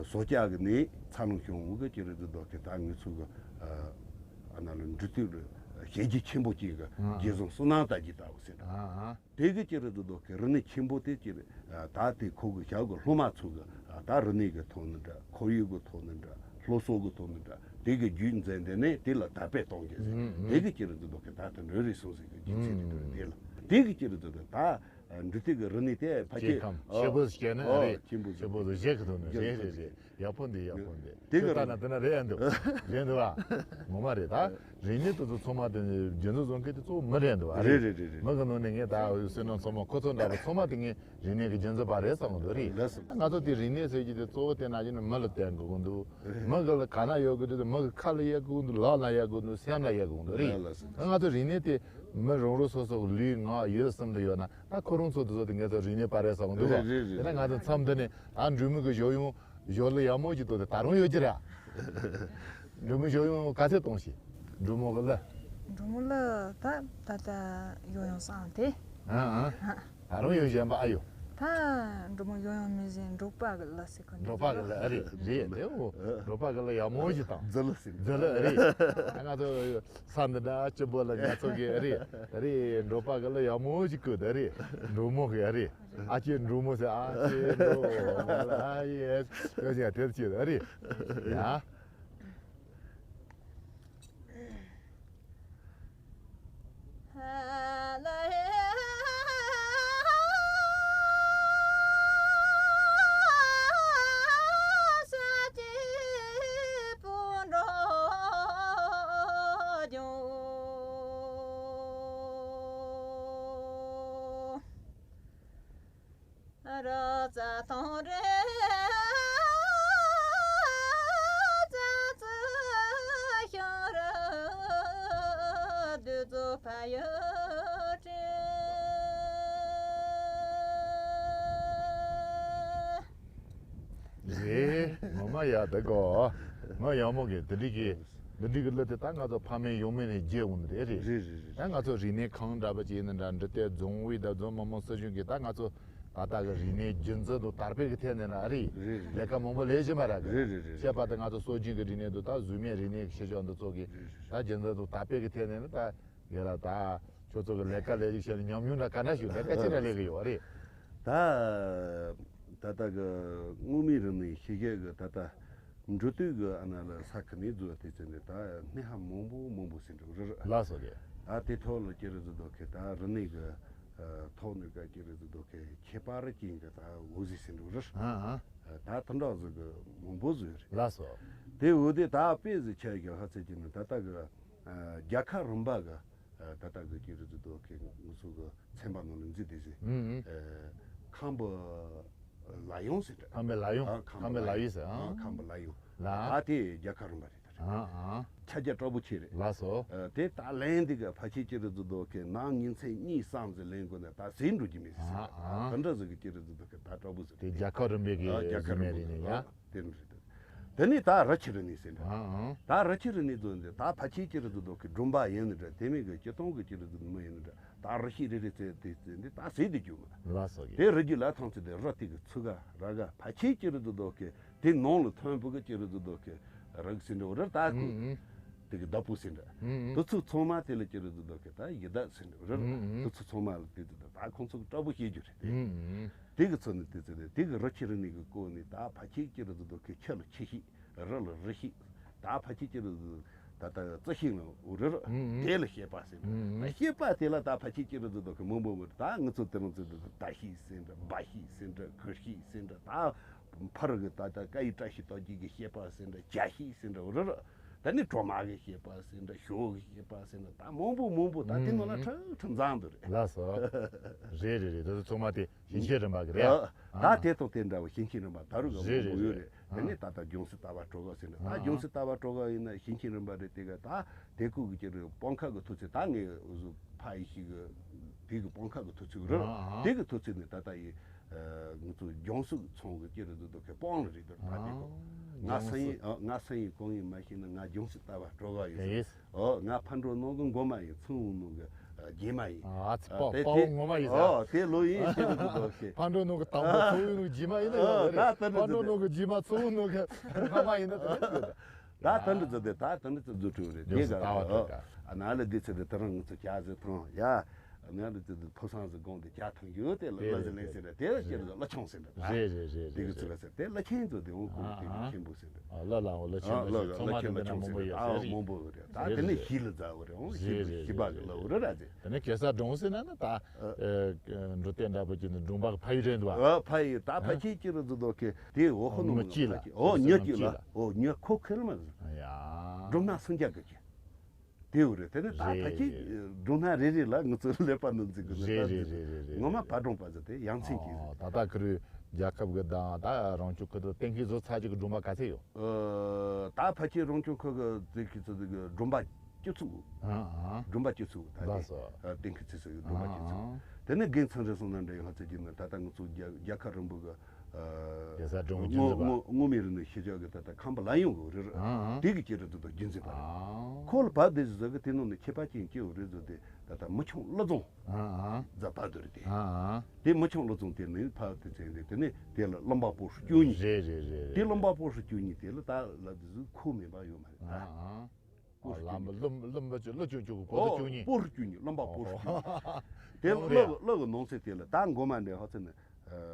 སྲོག་ཆགས་ཀྱི་ནས་འཚར་ལོངས་བྱུང་བོ་གི་ཅི་རེད་ཟེར་དུས་ཀྱི་ད་ང་ཚོ་གི་ཨ་ན་ལ་འབྲི་སྟོད་ལ་ཞལ་གྱི་ཆེན་པོ་ཅིག་གི་རྗེ་བཟང་བསོད་ནམས་དར་རྒྱས་ལྟ་བུ་ཟེར་འདྲ། དེ་གི་ཅི་རེད་ཟེར་དུས་ཀྱི་རིག་གནས་ཆེན་པོ་དེ་ཅི་རེད། ད་དེ་ཁོ་གི་ཞབས་གི་སློབ་མ་ཚོ་གི་ད་རིག་གནས་གི་ཐོག་ནས་འདྲ་ཁོར་ཡུག་གི་ཐོག་ནས་འདྲ་སློབ་གསོ་གི་ཐོག་ནས་འདྲ་དེ་གི་རྒྱུད་འཛིན་དེ་ནས་དེ་ལ་དར་སྤེལ་གཏོང་རྒྱུ་ཟེར། དེ་གི་ཅི་རེད་ཟེར་དུས་ཀྱི་ད་དེ་འགྲོ་རེ་སོང་ཟེར་གི་རྒྱུ་མཚན་དེ་འདྲ་རེད། དེ་ལ་དེ་གི་ཅི་རེད་ཟེར་དུས་ད་འབྲི་སྟོད་གི་རིག་གནས་དེ་ཕ་སྐྱེ་ཁྱེད་ཁམས་ཆེ་བོ་ཟེར་ནས་ཨ་རེད། ཆེན་པོ་ཆེ་བོ་ཟེར་བཞེས་གི་འདུག་ནས་རེད་རེད་རེད། ཡག་པོ་འདི་ཡག་པོ་འདི། དེ་ག་ལྟ་ན་དེ་ན་རེད་ཨ་འདུག་རེད་འདུག་ཨ། ངོ་མ་རེད་ད། རིག་གནས་དེ་ཚོ་ཚང་མ་དེ་རྒྱུན་འཛིན་བཟོ་མཁན་དེ་གཙོ་བོ་མི་རེད་འདུག་ཨ། རེད་རེད་རེད་རེད། མི་གི་ནང་ནས་ངས་ད་བསོད་ནམས་ཚང་མ་ཁོ་ཚོ་འདྲ་པོ་ཚང་མ་དེ་ངས་རིག་གནས་ཀྱི་རྒྱུན་འཛིན་པ་རེད་བསམ་གི་འདུག་རེད། ལགས་སོ། ང་ཚོ་དེ་རིག་གནས་ཟེར་གྱི་དེ་གཙོ་བོ་དེ་ན་གཞི་ནས་མི་ལ་བརྟེན་དགོས་ཀྱི་འདུག་མི་གི་ལ་ག་ན་ཡོད་དགོས་དུས་མི་གི་ཁ་ལ་ཡོད་དགོས་ཀྱི་འདུག་ལག་ལ་ཡོད་དགོས་འདུག་སེམས་ལ་ཡོད་དགོས་ཀྱི་འདུག་རེད། ལགས་སོ། ང་ཚོ་རིག་གནས་དེ་མི་རང་རང་སོ་སོ་གི་ལུས་ངག་ཡིད་གསུམ་དུ་ཡོད་ན་ད་ཁོ་རང་ཚོ་དེ་ཚོ་དེ་ངས་ཚོ་རིག་གནས་པ་རེད་བསམ་གི་འདུག་རེད་རེད་རེད། དེ་ན་ང་ཚོ་མཚམས་འདི་ནས་ད་འབྲི་མོ་གི་ཞོ་ཡོང་ཞོ་ལ་ཡག་མོ་ཞིག་བཏོན་ཏེ་ད་རུང་ཡོད་ཀྱི་རེད། འབྲི་མོ་ཞོ་ཡོང་ག་ཚད་གཏོང་ཞིག་འབྲི་མོ་གི་ལ། འབྲི་མོ་ལ་ད་ད་ད་ཡོང་ཡོང་བསམ་དེ། ཨ་ཨ། ད་རུང་ཡོང་གཞན་པ་ཨ་ཡོད། ད་འབྲི་མོ་ཡོང་ཡོང་མི་ཟིན་འབྲོག་པ་གི་ལ་ཟེར་གི་འདུག་འབྲོག་པ་གི་ལ་ཨ་རེད་རེད་དེ་འོ་འབྲོག་པ་གི་ལ་ཡག་མོ་ཞིག་དང་། རྫི་ལ་ཟེར། རྫི་ལ་ཨ་རེད། ང་ཚོ་ས་འདི་འདྲ་སྐྱིད་པོ་ལ་ང་ཚོ་གི་ཨ་རེད་ཨ་རེད་འབྲོག་པ་གི་ལ་ཡག་མོ་ཞིག་བསྐོས་ད་ཨ་རེད། འབྲི་མོ་གི་ཨ་རེད། ཨ་ཅེ་འབྲི་མོ་ཟེར། ཨ་ཅེ་འབྲི་མོ་ལ་ཨ་ཡེ་ཡོད་ཅིག་དེ་ཅི་ཨ་རེད། ཡ། ར་ཙ་ཐང་རེ་ཙ་ཙི་ཤང་ར་དུ་ཙོ་ཕ་ཡོ་ཏྲེ། རེད། ངོ་མ་ཡག་འདུག་གོ། ང་ཡག་མོ་གི་དེ་འདྲི་གི་འདི་འདྲི་གི་ལ་དེ་ད་ང་ཚོ་ཕ་མེས་ཡུལ་མེས་ནས་རྒྱས་འོང་ནི་རེད་རེད། རེད་རེད་རེད། ད་ང་ཚོ་རིག་གནས་ཁང་འདྲ་པོ་ཅིག་ཡིན་ན་འདྲ་འབྲི་སྟེ་རྫོང་དབུས་དང་རྫོང་མི་མང་སྲིད་གཞུང་གི་ད་ང་ཚོ་ད་ལྟ་གི་རིག་གནས་རྒྱུན་འཛིན་དང་དར་སྤེལ་གྱི་ཐད་ནས་ན་ཨ་རི་རེད་རེད། ལས་ཀ་མང་པོ་ལས་བཞིན་པ་ར་གི་རེད་རེད་རེད། བཤད་པ་དེ་ང་ཚོ་སྲོལ་རྒྱུན་གྱི་རིག་གནས་དང་ད་གཟུགས་མེད་རིག་གནས་ཀྱི་ཤེས་བྱ་འདི་ཚོ་གི་རེད་རེད། ད་རྒྱུན་འཛིན་དང་དར་སྤེལ་གྱི་ཐད་ནས་ནི་ད་ཡ་ར་ད་ཁྱོད་ཚོ་གི་ལས་ཀ་ལས་རིགས་བཤད་ནས་ཉམས་མྱོང་འདྲ་ག་འདྲ་ཞིག་ལས་ཀ་ཅི་འདྲ་ལས་གི་ཡོད་རེད། ད་ད་ལྟ་གི་མངོན་མིན་རིག་གནས་ཤེས་བྱ་གི་ད་ལྟ་འབྲི་སྟོད་གི་ཨ་ན་ལ་ས་ཁུལ་ནས་འཛུལ་བ་དེ་ཚོ་ནས་ད་སྣེ་ཧ་མང་པོ་མང་པོ་ཟིན་འགྲོ་རེད། ལགས་སོ་རེད། ད་དེ་ཐོག་ལ་ཅི་རེད་ཟེར་དུས་ཀྱི་ད་རིག་གནས་གི་ཐོག་ནས་ག་ཅི་རེད་ཟེར་དུས་ཀྱི་ཁྱད་པར་ཅན་གི་ད་འོ་ཟི་ཟིན་འགྲོ་རེད། ཨ་ཨ། ད་དེ་འདྲ་ཟིག་གི་མང་པོ་ཟིག་རེད། ལགས་སོ། དེ་འོ་དེ་ད་དཔེ་ཟིག་ཆ་གི་ཧ་ཚེ་ཅི་ནས་ད་ལྟ་གི་རྒྱལ་ཁབ་རིམ་པ་གི་ད་ལྟ་གི་ཅི་རེད་ཟེར་དུས་ཀྱི་ང་ཚོ་གི་ཚན་པ་ནང་ལ་འཛུལ་དེ་ཟེར། ཨུ་ཨུ། ཁམས་པའི་ལ་ཡོང་ཟེར་འདྲ། ཁམས་པའི་ལ་ཡོང་། ཨ་ཁམས་པའི་ལ་ཡོང་ཟེར། ཨ་ཨ། ཁམས་པའི་ལ་ཡོང་། ལ། ད་དེ་རྒྱལ་ཁབ་རིམ་པ་རེད་ད། ཨ་ཨ། ཁྱབ་རྒྱ་དྲག་པོ་ཆེ་རེད། ལགས་སོ། ཨ་དེ་ད་ལན་འདི་ག་ཕལ་ཆེར་ཅི་རེད་ཟེར་དུས་ཀྱི་ནང་ཉིན་མཚན་གཉིས་གསུམ་ཟིག་ལེན་དགོས་ན་ད་ཟིན་འགྲོ་རྒྱུ་མེད་ཟེར། ཨ་ཨ། ད་འདྲ་ཟིག་གི་ཅི་རེད་ཟེར་དུས་ཀྱི་ད་དྲག་པོ་ཟིག་རེད། དེ་རྒྱལ་ཁབ་རིམ་པའི་གི་ཨ་རྒྱལ་ཁབ་རིམ་པའི་གི་ཡ། དེ་རེད། དེ་ནས་ད་རི་ཆུ་རི་གནས་ཟེར་འདྲ། ཨང་ཨང་། ད་རི་ཆུ་རི་གནས་ཚོ་འདི་ད་ཕལ་ཆེར་ཅི་རེད་ཟེར་དུས་ཀྱི་སྦྲུམ་པ་ཡིན་ནི་འདྲ་དེ་མིན་གྱི་སྤྱིར་བཏང་གི་ཅི་རེད་ཟེར་དུས་མི་ཡིན་ནི་འདྲ་ད་རི་ཤི་རི་རི་ཚེ་དེ་ཚེ་འདི་ད་ཟེར་དུ་རྒྱུ་མ། ལགས་སོ་གི། དེ་རི་རྒྱུད་ལ་ཐང་ཚེ་དེ་རི་དེ་གི་ཚུ་ག་ར་ག་ཕལ་ཆེར་ཅི་རེད་ཟེར་དུས་ཀྱི་དེ་ནང་ལ་ཐོན་པོ་གི་ཅི་རེད་ཟེར་དུས་ཀྱི་རི་གི་ཟེར་འདྲ་འོ་རི་ད་ཀུ། ཨང་ཨང་། དེ་གི་བདག་པོ་ཟེར་འདྲ། ཨང་ཨང་། དེ་ཚོ་ཚང་མ་དེ་ལ་ཅི་རེད་ཟེར་དུས་ཀྱི་ད་ཡི་དྭགས་ཟེར་འདྲ་འོ་རི། ཨང་ཨང་། དེ་ཚོ་ཚང་མ་ལ་དེ་ཚོ་ད་ཁོང་ཚོ་གི་དྲག་པོ་ཤེས་རྒྱུ་རེད་དེ། ཨང་ཨང་། དེ་གི་ཚོ་ནི་དེ་ཚོ་རེད། དེ་གི་རི་ཆུ་རི་གནས་གི་སྐོར་ནས་ད་ཕལ་ཆེར་ཅི་རེད་ཟེར་དུས་ཀྱི་ཆུ་ལ་ཆུ་ཤེས། རི་ལ་རི་ཤེས། ད་ཕལ་ཆེར་ཅི་རེད་ཟེར་ད་ལྟ་རྩི་ཤིང་ལ་འོ་རི་རི། ཨང་ཨང་། དེ་ལ་ཤེས་པ་ཟེར། ཨང་ཨང་། ད་ཤེས་པ་དེ་ལ་ད་ཕལ་ཆེར་ཅི་རེད་ཟེར་དུས་ཀྱི་མང་པོ་མང་པོ་ད་ང་ཚོ་དེ་རིང་ཚོ་ད་ཤེས་ཟེར་འདྲ་འབའ་ཤེས་ཟེར་འདྲ་གི་ཤེས་ཟེར་འདྲ་ད་ཕར་གི་ད་ལྟ་སྐད་ཡིག་བཀྲ་ཤིས་རྡོ་རྗེ་གི་ཤེས་པ་ཟེར་འདྲ་རྒྱ་ཤེས་ཟེར་འདྲ་འོ་རི་རི། ད་ནི་གྲོ་མ་གི་བཤད་པ་ཟེར་འདྲ། ཞོ་གི་བཤད་པ་ཟེར་འདྲ། ད་མང་པོ་མང་པོ། ད་དེ་ནང་ལ་ཁྲིག་ཁྲིག་འཛོམས་འདུག་རེད། ལགས་སོ། རེད་རེད་རེད། དེ་ཚོ་ཚང་མ་དེ་ཞིང་ཆེན་རིམ་པ་གི་རེད། ཨ། ད་དེ་དང་དེ་འདྲ་བོ་ཞིང་ཆེན་རིམ་པ་ད་རུང་ག་མང་པོ་ཡོད་རེད། དེ་ནས་ད་ལྟ་ལྗོངས་སུ་ལྟ་བ་གྲོ་ག་ཟེར་འདྲ། ད་ལྗོངས་སུ་ལྟ་བ་གྲོ་ག་ཡིན་ན་ཞིང་ཆེན་རིམ་པ་རེད། དེ་ག་ད་དེ་ཁུལ་གི་ཅི་རེད། སྤང་ཁ་གི་མཐོ་ཚད། ད་ངས་འུ་ཚོ་ཕ་ཡི་ཤི་གི་དེ་གི་སྤང་ཁ་གི་མཐོ་ཚད་རེད། དེ་གི་མཐོ་ཚད་ནས་ད་ལྟ་ཡི། ཨ། ང་ཚོ་ལྗོངས་སུ་ཚོང་གི་ཅི་རེད་འདུག་གི་སྤང་ལ་རེད་འདུག་ད་དེ་གོ། ང་སང་ཡིན། ཨ། ང་སང་ཡིན་གང་ཡིན་མ་ཤེས་ན། ང་ལྗོངས་སུ་ལྟ་བ་གྲོ་ག་ཡིན། ཨོ། ང་ཕར་འགྲོ་ནང་གི་མགོ་མ་ཡིན། ཚུར་འོང་ནང་གི་ཨ་རྗེས་མ་ཡིན། ཨ་ཙི། ཨ། པའོ་དེ་པའོ་དེ། ངོ་མ་ཡིན་ས། ཨོ། དེ་ལོ་ཡིན་ཟེར་འདུག་གི། ཕར་འགྲོ་ནང་གི་དང་པོ། ཚུར་འོང་ནང་རྗེས་མ་ཡིན་ན་ཡོད་རེད། ཨོ། ད་ད་ཕར་འགྲོ་ནང་གི་རྗེས་མ། ཚུར་འོང་ནང་གི་སྔ་མ་ཡིན་ན་དེ་འདྲ་ཡོད་རེད། ད་ད་འདི་ཚོ་དེ། ད་ད་འདི་ཚོ་རྫུ་འཕྲུལ་རེད། དེ་ག་ཨ་ན་ལ་འདི་ཚོ་དེ་ད་རང་ང་ཚོ་ཅག་ཟེར་ཐང་ཡ། ང་འདི་ཚོ་དེ་ཕོ་བཟང་ཟེར་དགོངས་དེ་ཅག་ཐང་ཡོད་དེ། ལ་ལ་ཟེར་ལེན་ཟེར་རེད། དེ་ལ་ཁྱེད་རང་ལ་ཆུང་ཟེར་རེད། རེད་རེད་རེད། དེ་གི་ཚོ་ལ་ཟེར་དེ་ལ་ཁྱེད་ཚོ་དེ་འོང་ཁུལ་དེ་གི་ཆེན་པོ་ཟེར་རེད། ལ་ལ་འོ་ལ་ཆེན་པོ་ཟེར། ཚང་མ་དེ་འདྲ་མང་པོ་ཡོད་ཟེར་རེད། མང་པོ་རེད། ད་དེ་ནས་ཞི་ལ་ཛ་བོ་རེད། འོང་ཞི་ཞི་པ་གི་ལ་འོ་རེད་ར་ཟེར། དེ་ནས་གེ་སར་སྒྲུང་ཟེར་ན་ན་ད། ཨ། འབྲུག་སྟོད་འདྲ་པོ་ཅིག་ནི་སྒྲུང་པ་གི་ཕ་ཡུལ་རེད་འདུག་བ། ཨ། ཕ་ཡུལ། ད་ཕ་ཁྱེད་ཀྱི་རུ་འདུག་གི་དེ་འོ་ཧོ་ནོ་མི་གཅིག་ལ། ཨོ་ཉི་གཅིག་ལ། ཨོ་ཉི་ཁོ་ཁེལ་མ་ཟིན། ཡ། སྒྲུང་ན་སུན་རྒྱག་གི་ཅི། དེ་འོ་རེད། དེ་ནི་ད་ཕ་ཁྱེད་སྒྲུང་ན་རེ་རེ་ལ་ང་ཚོ་ཀླད་པ་ནང་འཛིན་གི་ནི། རེད་རེད་རེད་རེད། ངོ་མ་ཕ་སྒྲུང་པ་ཟེར་དེ་ཡ་མཚན་ཅིག་ཟིན། ད་ལྟ་ཁུ་རུ་རྒྱལ་ཁབ་གི་དང་ད་རང་སྐྱོང་ཁུལ་དུ་གཏན་འཁེལ་བཟོ་ཚར་ཅིག་གི་སྒྲུང་པ་ག་ཚད་ཡོད། ཨ། ད་ཕལ་ཆེར་རང་སྐྱོང་ཁུལ་གི་དེ་གི་ཚོ་དེ་གི་སྒྲུང་པ་བཅུ་ཚུགས། ཨ་ཨ། སྒྲུང་པ་བཅུ་ཚུགས། ད་ལགས་སོ། ཨ། གཏན་འཁེལ་ཚུགས་སོ་ཡོད། སྒྲུང་པ་བཅུ་ཚུགས། ཨ་ཨ། དེ་ནས་རྒན་ཚང་རེ་སོང་ན་འདྲ་ཡོད། ཧ་ཚོད་ཀྱི་ནི་ད་ལྟ་ང་ཚོ་རྒྱལ་རྒྱལ་ཁབ་རིམ་པ་གི། ཨ། གེ་སར་སྒྲུང་རྒྱུན་འཛིན་པ། སྔོན་མའི་རིང་ནས་ཤེས་བྱ་གི་ད་ལྟ་ཁམས་པ་ལ་ཡོང་གི་རེད། ཨ་ཨ། དེ་གི་ཅི་རེད་འདུག་ད་རྒྱུན་འཛིན་པ་རེད། ཨ། ཁོ་ལ་བབ་དེ་ཟེར་གི་དེ་ནང་ནས་ཁྱད་པར་ཅན་གྱི་འོ་རེད་ཟེར་དེ། ད་ལྟ་མི་ཆུང་བློ་བཟང་ཨ་ཨ་ཛ་པ་དུ་རེད་དེ། ཨ་ཨ། དེ་མི་ཆུང་བློ་བཟང་དེ་ནི་ཕ་དེ་ཚན་དེ། དེ་ནས་དེ་ལ་རློན་པ་པོ་ཧྲི་བཅུ་གཉིས། རེད་རེད་རེད་རེད། དེ་རློན་པ་པོ་ཧྲི་བཅུ་གཉིས་དེ་ལ་ད་ལ་དེ་ཟུ་ཁོ་མེད་པ་ཡོད་མ་རེད། ཨ་ཨ། པོ་ཧྲི་བཅུ་གཉིས། རློན་པ་བཅུ་གཉིས། རློན་པ་བཅུ་གཉིས། པོ་ཧྲི་བཅུ་གཉིས། རློན་པ་པོ་ཧྲི་བཅུ་གཉིས། དེ་ལ་གླུ་གི་གླུ་གི་ནང་གསེས་དེ་ལ་ད་མགོ་མ་འདྲེ་ཧ་ཚ་ནི། ཨ།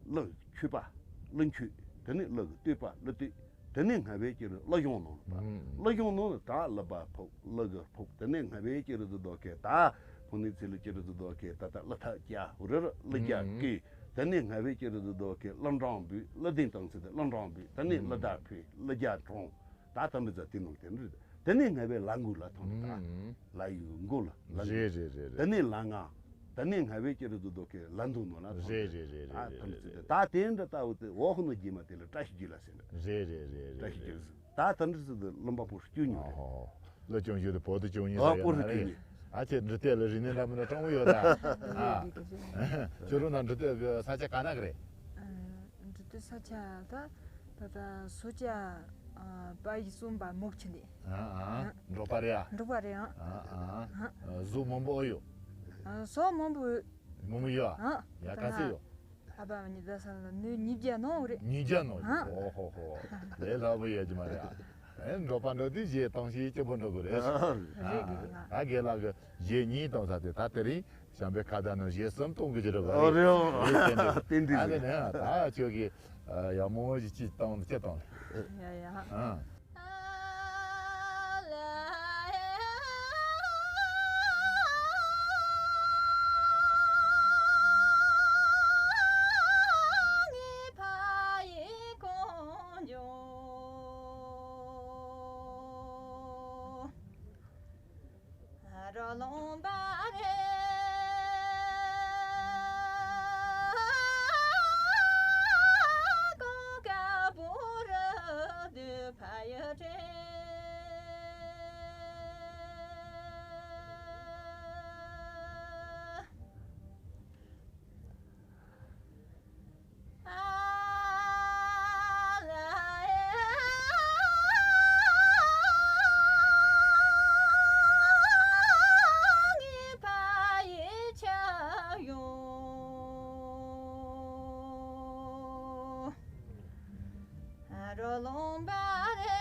གླུ་མཆོད་པ། གླུ་མཆོད། དེ་ནས་གླུ་གི་བསྟོད་པ། གླུ་བསྟོད། དེ་ནས་སྔ་བའི་ཅི་རེད་གླུ་གཞུང་ནང་ལ་བབས། ཨང་། གླུ་གཞུང་ནང་ལ་ད་གླུ་བ་ཕོག་གླུ་གི་ཕོག་དེ་ནས་སྔ་བའི་ཅི་རེད་འདུག་གི་ད་ཕུ་ནུ་ཚེ་ལ་ཅི་རེད་འདུག་གི་ད་ད་གླུ་ཐག་བཅད་རེད། གླུ་རྒྱག་ཨང་། གི། དེ་ནས་སྔ་བའི་ཅི་རེད་འདུག་གི་གླུ་འགྲངས་འབུལ། གླུ་ལྡིང་བཏང་ཚེ་དེ་གླུ་འགྲངས་འབུལ། དེ་ནས་གླུ་ཨང་བདག་ཕུལ། གླུ་རྒྱག་གྲོངས། ད་ད་འདི་ཚོ་དེ་ནང་དེ་འདྲ་རེད། དེ་ནས་སྔ་བའི་ལ་འགུལ་ལ་ཐོན་ད། ཨང་། ལ་ཡི་མགོ་ལ་ལ་འགུལ། རེད་རེད་རེད་རེད། དེ་ནས་ལ་ང་། དེ་ནས་སྔ་བའི་ཅི་རེད་འདུག་གི་ལ་འདུག་ནོ་ལ་ཐོན་རེད་རེད་རེད། ད་ཐམས་ཅད་དེ་ད་དེ་འདྲ་ལྟ་བུ་དེ་འོ་ཧོ་ནོ་རྗེས་མ་དེ་ལ་བཀྲ་ཤིས་རྒྱུད་ལ་ཟེར་འདྲ། རེད་རེད་རེད། བཀྲ་ཤིས་རྒྱུད་ལ་ཟེར། ད་ད་འདྲ་ཟེར་དུ་རློན་པ་པོ་བཅུ་གཉིས་རེད། ཨོ། ལོ་ཆུང་ཆུང་དེ་བོད་དུ་ཆུང་གཉིས་ཨ་ཟེར་ཡ་པོ་ན་རེད། ཨ་ཅེ་འདྲི་ལྟས་ལ་རིག་གནས་འདྲ་མི་འདྲ་སྤྲང་མོ་ཡོད་ད། ཨ། རེད་རེད་རེད། ཁྱོད་རང་ན་འདྲི་ལྟས་ས་ཆ་ག་ན་གི་རེད། ཨ། འདྲི་ལྟས་ས་ཆ་ད་ད་ད་སོ་ཆ། ཨ། པ་ཡི་གསུམ་པ་མུག་ཆུ་ནས། ཨ་ཨ། འབྲོག་པ་རེད་ཨ། འབྲོག་པ་རེད་ཨ། ཨ་ཨ། ཨ། ཟོག་མང་པོ་ཡོད། ཨ། ཟོག་མང་པོ་ཡོད། མང་པོ་ཡོད་ཨ། ཨ། ཡ་ག་ཚོད་ཡོད། ཨ་ཕ་མ་གཉིས་ད་ས་ལ་ནུས་ཉིས་བརྒྱ་ནང་རེད། ཉིས་བརྒྱ་ནང་ཨ། ཨོ་ཧོ་ཧོ། ལས་སླ་པོ་ཡོད་ཀྱི་མ་རེད་ཨ། ཨེ་འབྲོག་པ་འགྲོ་དུས་གཞས་གཏོང་ཤེས་སྐྱིད་པོ་འགྲོ་གི་རེད། རེད་རེད་རེད། ཨ་རྒན་ལགས་ཀྱི་གཞས་གཉིས་གཏོང་ས་དེ་ད་དེ་རིང་བྱམས་པའི་ཁ་བརྡ་ནང་གཞས་གསུམ་གཏོང་གི་ཅི་རེད་པ། ཨ་རེད། རེད་རེད། ཨ་ནི་ནས་ད་ཁྱོད་ཀྱིས་ཡག་མོ་ཞིག་ཅིག་གཏོང་ཅི་གཏོང་། ཡ་ཡ། ཨ། རོ་ལུང་པ་རེ། ཀོང་ཀ་བུ་རུ་དུ་ཕ་ཡུ་ཏྲེ། རོ་ལུང་པ་རེ།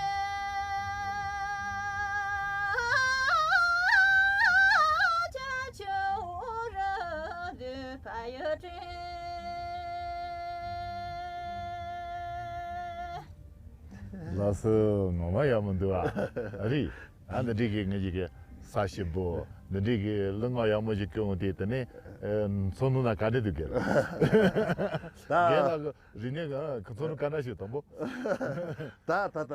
ཅ་ཆུ་འུ་རུ་དུ་ཕ་ཡུ་ཏྲེ། ལགས་སོ། ངོ་མ་ཡག་མོ་འདུག་ཨ། རེད། ཨ་འདི་འགྲིག་གི། ངེད་ཀྱི་གི་ས་ཞིབ་པོ། འདི་འདྲའི་གི་གླུ་ངག་ཡག་མོ་ཞིག་སྐྱོན་འོང་དེ་དེ་ནས་ཚོ་ནུ་ན་ག་འདྲ་འདུག་གི། རྒན་ལགས་ཀྱི་རིག་གནས་གི་ཁོ་ཚོ་ནུ་ག་འདྲ་ཞིག་དང་པོ། ད་ད་ལྟ་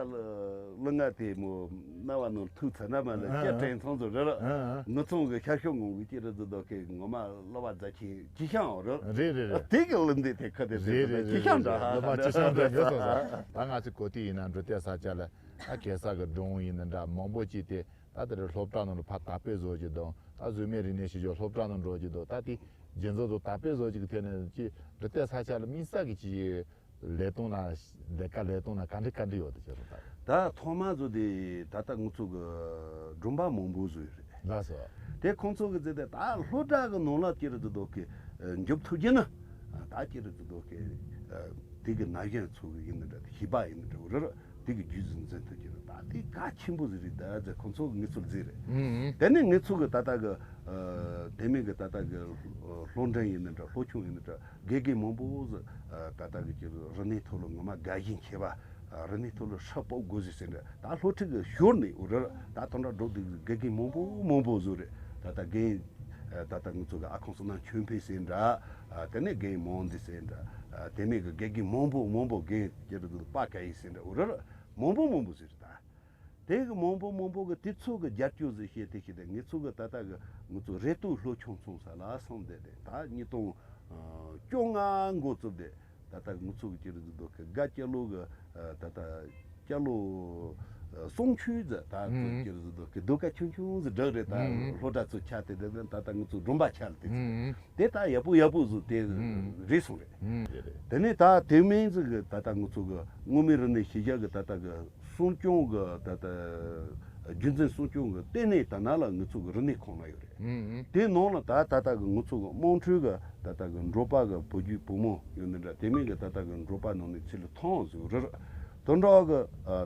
གླུ་ངག་དེ་མོ་རྣ་བ་ནང་ཐུག་ཚར་ན་མ་ལ་སྐད་དྲན་ཚང་ཚོ་རེད། ངུ་ཚང་གི་ཤར་ཤོག་ངོ་གི་ཅི་རེད་ཟེར་དོ་གི་ངོ་མ་གླུ་བ་རྫ་ཆེན་ཅི་ཤང་རེད། རེད་རེད་རེད། དེ་གི་གླུ་འདི་དེ་ཁ་དེ་རེད་རེད་ཅི་ཤང་འདྲ་གླུ་བ་ཅི་ཤང་འདྲ་ཡོད་སོང་ཙང་། ད་ང་ཚོ་གོ་ཐོས་ཡིན་ན་འབྲུག་སྡེ་ས་ཆ་ལ་ཨ་གེ་སར་གི་སྒྲུང་ཡིན་ན་འདྲ་མང་པོ་ཅིག་དེ། ད་དེ་རིང་སློབ་གྲྭ་ནང་ལ་ཕར་དར་སྤེལ་བཟོ་རྒྱུ་དང་ད་གཟུགས་མེད་རིག་གནས་ཤེས་བྱ་སློབ་གྲྭ་ནང་འགྲོ་རྒྱུ་དང་ད་དེ་རྒྱུན་འཛིན་དང་དར་སྤེལ་བཟོ་རྒྱུ་གི་ཐད་ནས་ཀྱི་འབྲུག་སྡེ་ས་ཆ་ལ་དམིགས་བསལ་གྱི་ཅིག་ལས་དོན་ལ་ལས་ཀ་ལས་དོན་ལ་ག་འདྲ་ག་འདྲ་ཡོད་དེ་བྱས་རོགས་ད། ད་ཐོག་མ་བཟོ་དེ་ད་ལྟ་ང་ཚོ་གི་སྒྲུང་པ་མང་པོ་བཟོས་ཡོད་རེད། ལགས་སོ། དེ་ཁོང་ཚོ་གི་ཟེར་དེ་ད་སློབ་གྲྭ་གི་ནང་ལ་ཅི་རེད་ཟེར་དོ་གི་འཇུག་ཐུབ་རྒྱུ་ན་ད་ཅི་རེད་ཟེར་དོ་གི་དེ་གི་ན་གཞོན་ཚོ་གི་ཡིན་ན་འདྲ་ཤེས་པ་ཡིན་ན་འདྲ་རེད། དེ་གི་རྒྱུད་ཟིན་འཛིན་ཐུབ་ཀྱི་རེད། ད་དེ་གལ་ཆེན་པོ་ཟིག་རེད། ད་ཟེར་ཁོང་ཚོ་གི་ངེད་ཚོར་ཟེར་རེད། ཨང་། དེ་ནས་ངེད་ཚོ་གི་ད་ལྟ་གི་ཨ་དེ་མིན་གི་ད་ལྟ་གི་ཨ་སློབ་འབྲིང་ཡིན་ན་འདྲ་སློབ་ཆུང་ཡིན་ན་འདྲ་དགེ་རྒན་མང་པོ་ཟིག་ཨ་ད་ལྟ་གི་ཅིག་རིག་གནས་ཐོག་ལ་ངོ་མ་དགའ་ཞེན་ཆེ་བ། ཨ་རིག་གནས་ཐོག་ལ་ཧྲ་སྤོབས་དགོས་ཟིག་ཟེར་འདྲ། ད་སློབ་ཁྲིད་གི་ཞོར་ནས་འུ་ར་ད་དོན་དག་སྒྲུབ་དེ་དགེ་རྒན་མང་པོ་མང་པོ་ཟིག་རེད། ད་ལྟ་རྒན་ཨ་ད་ལྟ་ང་ཚོ་གི་ཨ་ཁོང་བསོད་ནམས་ཆོས་འཕེལ་ཟེར་འདྲ། ཨ་དེ་ནས་རྒན་མང་འདི་ཟེར་འདྲ། ཨ་དེ་མིན་གི་དགེ་རྒན་མང་པོ་མང་པོ་རྒན་ཅི་རེད་འདུག་པ་ཀ་ཡི་ཟེར་འདྲ་འུ་ར་ར་མང་པོ་མང་པོ་ཟེར་ད། དེ་གི་མང་པོ་མང་པོ་གི་དུས་ཚོད་གི་རྒྱབ་སྐྱོར་ཟིག་བྱས་ཏེ་བྱས་ཏེ་ངེད་ཚོ་གི་ད་ལྟ་གི་ང་ཚོ་རེ་ལྟོས་སློབ་ཆུང་ཚོང་ས་ལ་སོང་བསྡད་དེ་ད་ཉིས་སྟོང་བཅོ་ལྔ་འགོ་བཙུགས་ཏེ་ད་ལྟ་ང་ཚོ་གི་ཅི་རེད་འདུག་གི་དགའ་སྐྱ་ལོ་གི་ད་ལྟ་སྐྱ་ལོ་གསུང་ཆོས་ཟེར་ད་ཅི་རེད་འདུག་གི་ཟློས་གར་ཆུང་ཆུང་ཟིག་སྒྲིག་རེད། ད་སློབ་གྲྭ་ཚོ་ཆ་དེ་དེ་ད་ལྟ་ང་ཚོ་སྒྲུང་པ་ཆ་ལ་དེ་ཚོ། དེ་ད་ཡག་པོ་ཡག་པོ་བཟོ་དེ་རེད་སོང་རེད། དེ་ནས་ད་དེ་མིན་ཟིག་གི་ད་ལྟ་ང་ཚོ་གི་མངོན་མིན་རིག་གནས་ཤེས་བྱ་གི་ད་ལྟ་གི་སྲུང་སྐྱོང་གི་ད་ལྟ་རྒྱུན་འཛིན་སྲུང་སྐྱོང་གི་ལྟེ་གནས་ད་ན་ལ་ང་ཚོ་གི་རིག་གནས་ཁང་ལ་ཡོད་རེད། དེ་ནང་ལ་ད་ད་ལྟ་གི་ང་ཚོ་གི་དམངས་ཁྲོད་གི་ད་ལྟ་གི་འབྲོག་པ་གི་བུ་རྒྱུད་བུ་མོ་ཡོད་ནི་འདྲ། དེ་མིན་གི་ད་ལྟ་གི་འབྲོག་པ་ནང་ནས་ཚུར་ལ་ཐོན་ཟིག་རེད། དོན་དག་གི་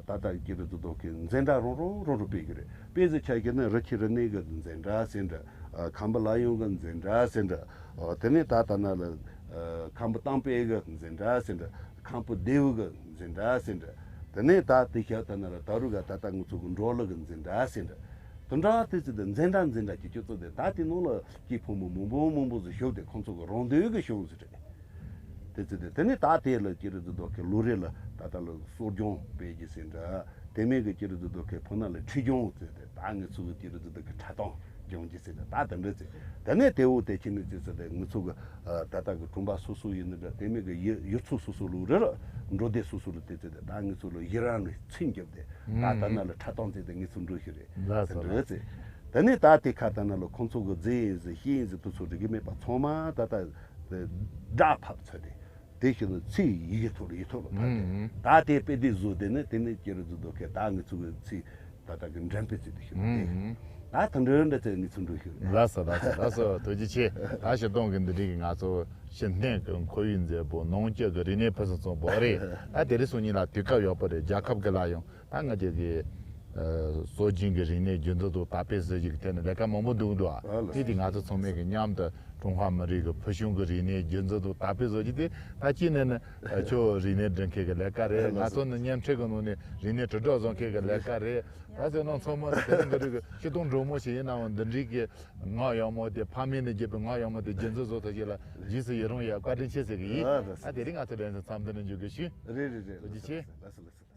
ད་ལྟ་ཀྱི་རེད་ཚོ་དོ་གི་འཛིན་གྲྭ་རང་རང་རང་རང་སྤེལ་གི་རེད། དཔེ་ཟིག་ཆ་གི་ནི་རི་ཆུ་རི་གནས་གི་འཛིན་གྲྭ་ཟེར་འདྲ། ཁམས་པ་ལ་ཡོང་གི་འཛིན་གྲྭ་ཟེར་འདྲ། དེ་ནས་ད་ལྟ་ན་ལ་ཁམས་པ་གཏམ་དཔེ་གི་འཛིན་གྲྭ་ཟེར་འདྲ། ཁམས་པ་ལྡེའུ་གི་འཛིན་གྲྭ་ཟེར་འདྲ། དེ་ནས་ད་དེ་ཤ་ད་ན་ལ་ད་རུ་ག་ད་ལྟ་ང་ཚོ་གི་འབྲོག་གླུ་གི་འཛིན་གྲྭ་ཟེར་འདྲ། དོན་དག་དེ་ཚོ་དེ་འཛིན་གྲྭ་འཛིན་གྲྭ་གི་ཁྱོད་ཚོ་དེ་ད་དེ་ནང་ལ་སྐྱེས་ཕོ་མོ་མང་པོ་མང་པོ་ཟིག་ཤོབ་དེ་ཁོང་ཚོ་གི་རང་འདོད་གི་ཤོབ་ཟིག་རེད། དེ་ཚེ་དེ་དེ་ནས་ད་དེ་ལ་ཅི་རེད་ཚོ་དོ་གི་ལོ་རེ་ལ་ད་ལྟ་ལ་གསོ་སྦྱོང་སྤེལ་རྒྱུ་ཟེར་འདྲ། དེ་མིན་གི་ཅི་རེད་ཚོ་དོ་གི་ཕོ་ན་ལ་ཁྲིད་སྦྱོང་ཟེར་ཏེ་ད་ངེད་ཚོ་གི་ཅི་རེད་ཚོ་དོ་གི་ཁྲ་ཏོང་སྦྱོང་རྒྱུ་ཟེར་འདྲ། ད་དེ་འདྲ་ཚེ་དེ་ནས་དེ་འོ་དེ་ཁྱེད་ནས་ཅི་ཟེར་ཏེ་ངེད་ཚོ་གི་ད་ལྟ་གི་གྲོང་པ་སོ་སོ་ཡིན་ནི་འདྲ། དེ་མིན་གི་ཡུལ་ཡུལ་ཚོ་སོ་སོ་ལོ་རེ་ལ་འབྲོག་སྡེ་སོ་སོ་ལ་དེ་ཚེ་དེ་ད་ངེད་ཚོ་ལ་ཡི་རང་ལ་ཚིམ་རྒྱབ་སྟེ་ད་ད་ན་ལ་ཁྲ་ཏོང་ཚེ་དེ་ངེད་ཚོ་འགྲོ་ཤི་རེད། ལགས་སོ། དེ་འདྲ་ཚེ་དེ་ནས་ད་དེ་ཁ་ད་ན་ལ་ཁོང་ཚོ་གི་རྫས་ཡིན་ཟེར་ཤེས་ཡིན་ཟེར་དུ་ཚོ་རིག་གི་མེད་པ་ཚང་མ་ད་ལྟ་སྒྲ་ཕབ་ཚར་ཏེ། དེ་ཞིག་ནི་ཚིག་ཡི་གེ་ཐོག་ལ་ཡིག་ཐོག་ལ་ཕབ་སྟེ། ད་དེ་དཔེ་དེབ་བཟོ་དེ་ནི་དེ་ནི་ཅི་རེད་ཚོ་དོ་གི་ད་ངེད་ཚོ་གི་ཚིག་ད་ལྟ་གི་འགྲེམས་སྤེལ་ཚིག་དེ་ཞིག་ནི་ད་ད་འདྲ་འདྲ་ཚེ་ངེད་ཚོ་འགྲོ་ཤི་རེད། ལགས་སོ་ལགས་སོ་ལགས་སོ། ཐུགས་རྗེ་ཆེ། ད་ཞིབ་གཏོང་གི་འདི་འདྲའི་གི་ང་ཚོ་ཕྱི་སྣོད་ཀྱི་ཁོར་ཡུག་མཛེས་པོ་ནང་བཅུད་ཀྱི་རིག་གནས་ཕུན་སུམ་ཚོགས་པོ་རེད། ད་དེ་རིང་སང་ཉིན་ལ་དུས་སྐབས་ཡག་པོ་རེད། རྒྱལ་ཁབ་ཀྱི་ལ་ཡང་ད་ང་ཅག་གི་ཨ་སྲོལ་རྒྱུན་གྱི་རིག་གནས་རྒྱུན་འཛིན་དང་དར་སྤེལ་ཟེར་རྒྱུ་གི་ཐད་ནས་ལས་ཀ་མང་པོ་འདུག་འདུག་ཨ། ཨ་ལ། དེ་དེ་ང་ཚོ་ཚང་མས་ཀྱི་མཉམ་དུ་ཀྲུང་ཧྭ་མི་རིགས་ཀྱི་ཕུལ་བྱུང་གི་རིག་གནས་རྒྱུན་འཛིན་དང་དར་སྤེལ་བཟོ་རྒྱུ་དེ་ད་ཅི་ནས་ནི་ཨ་ཁྱོད་རིག་གནས་སྒྲུབ་མཁན་གྱི་ལས་ཀ་རེད། ཨ་ལ། ང་ཚོ་ནི་བརྙན་འཕྲིན་གྱི་ནང་ནས་རིག་གནས་དྲིལ་བསྒྲགས་བཟོ་མཁན་གྱི་ལས་ཀ་རེད། ད་ཟེར་ན་ཚང་མ་ནི་དེ་རིང་གི་རིགས་ཀྱི་སྤྱི་སྟོང་འགྲོ་མོ་ཞིག་ཡིན་ནའང་འདི་འདྲའི་གི་ངག་ཡག་མོ་དེ་ཕ་མེས་ནས་བརྒྱུད་པའི་ངག་ཡག་མོ་དེ་རྒྱུན་འཛིན་བཟོ་ཐུབ་རྒྱུ་ལ་རྗེས་སུ་ཡི་རང་ཡག་བཀའ་དྲིན་ཆེ་ཟེར་གི་ཡིན། ཨ་ལ། ད་དེ་རིང་ང་ཚོ་ལས་འཛིན་འཚམས་འདི་ནས་འཇུག་གི་ཞུ། རེད་རེད་རེད། ཐུགས་རྗེ་ཆེ། ལགས་སོ་ལགས་སོ་ལགས་སོ།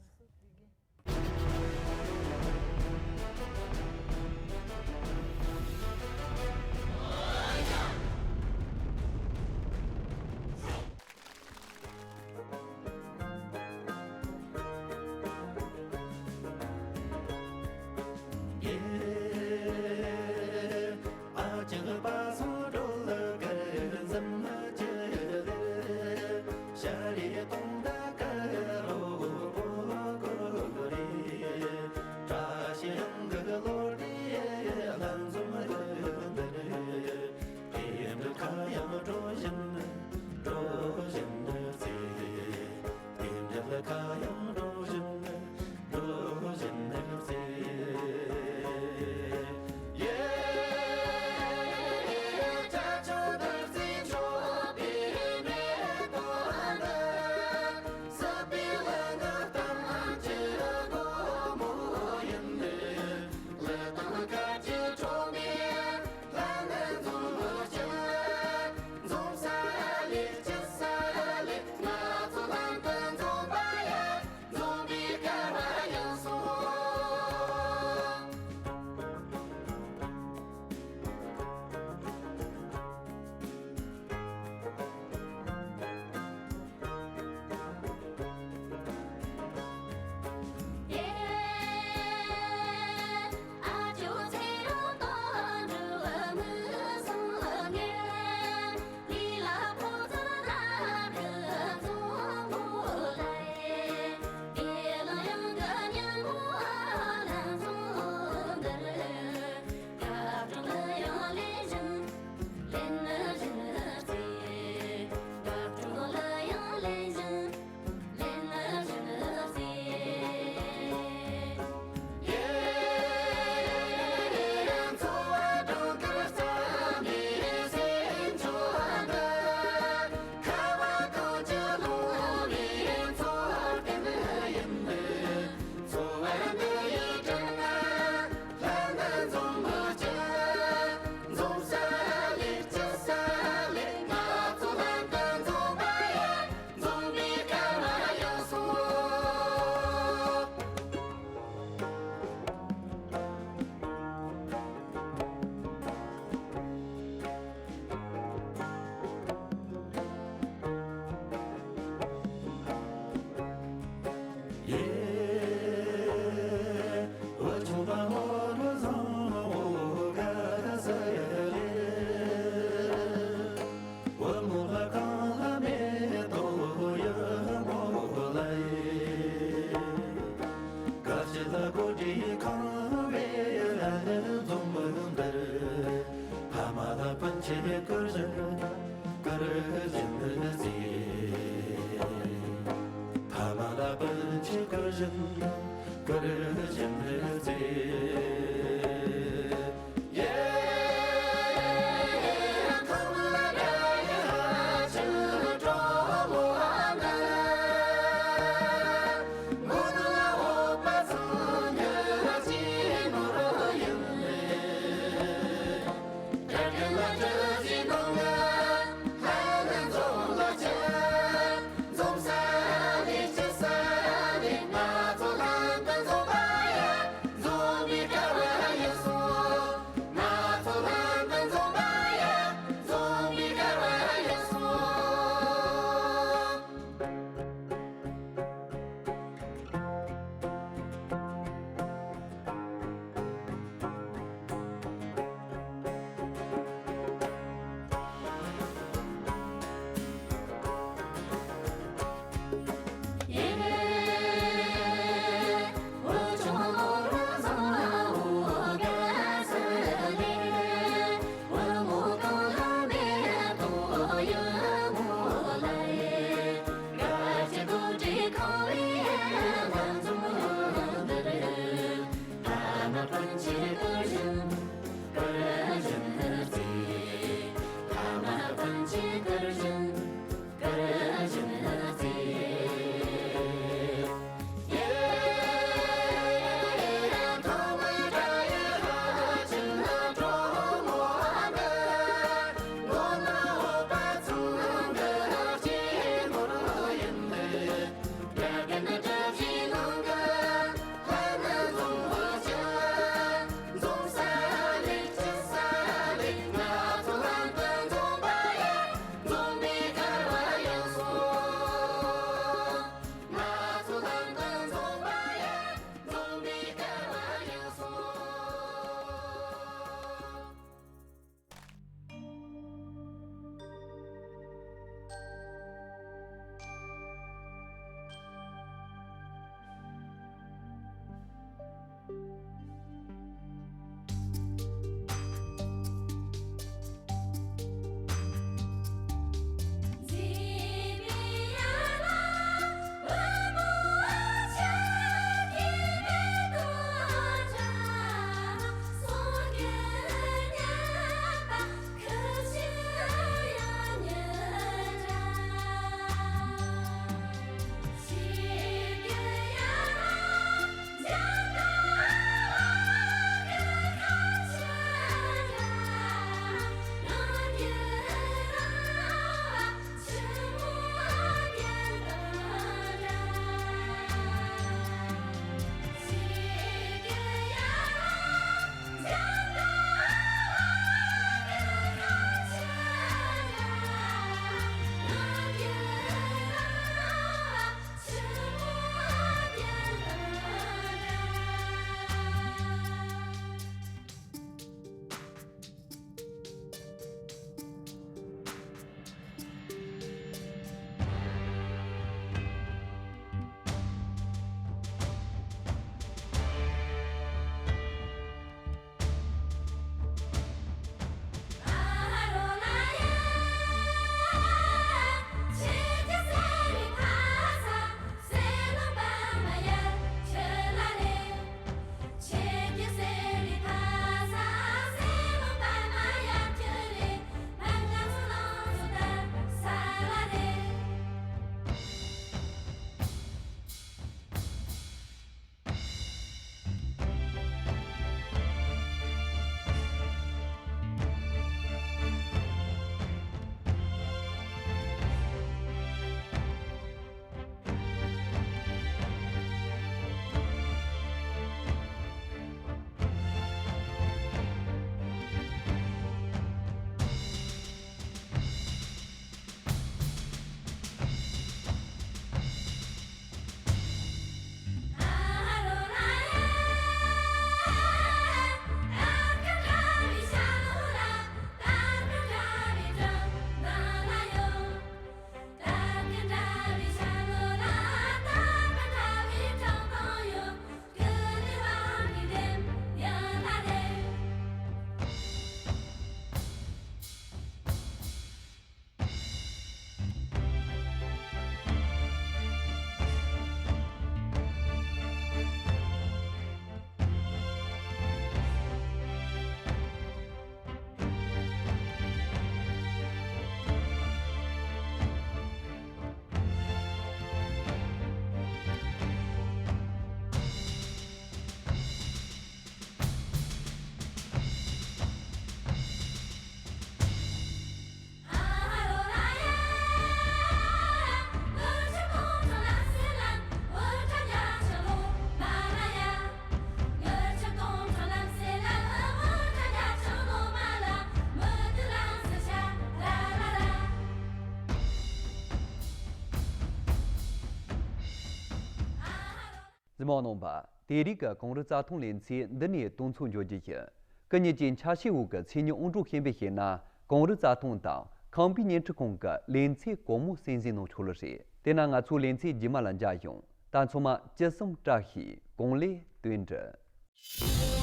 གཟིགས་མོ་རྣམ་པ། དེ་རིང་གི་གངས་རི་རྩྭ་ཐང་ལེ་ཚན་འདི་ནས་དོན་ཚོགས་འཇོག་རྒྱུ་ཡིན། སྐུ་ཉིད་ཀྱི་འཆར་གཞིའི་འོག་གི་མཚན་ཉིད་དབང་སྒྲུབ་ཤེས་པས་བཤད་ན། གངས་རི་རྩྭ་ཐང་དང་ཁམས་པའི་བརྙན་འཕྲིན་ཁང་གི་ལེ་ཚན་གོང་མ་གསན་གཟིགས་གནང་ཆོག་ལེ་རེད། དེ་ན་ང་ཚོ་ལེ་ཚན་རྗེས་མ་ལ་མཇལ་ཡོང་། ད་ཚང་མ་ཅི་བསམ་བཀྲ་ཤིས། གོང་ལེགས་དོན་འགྲུབ།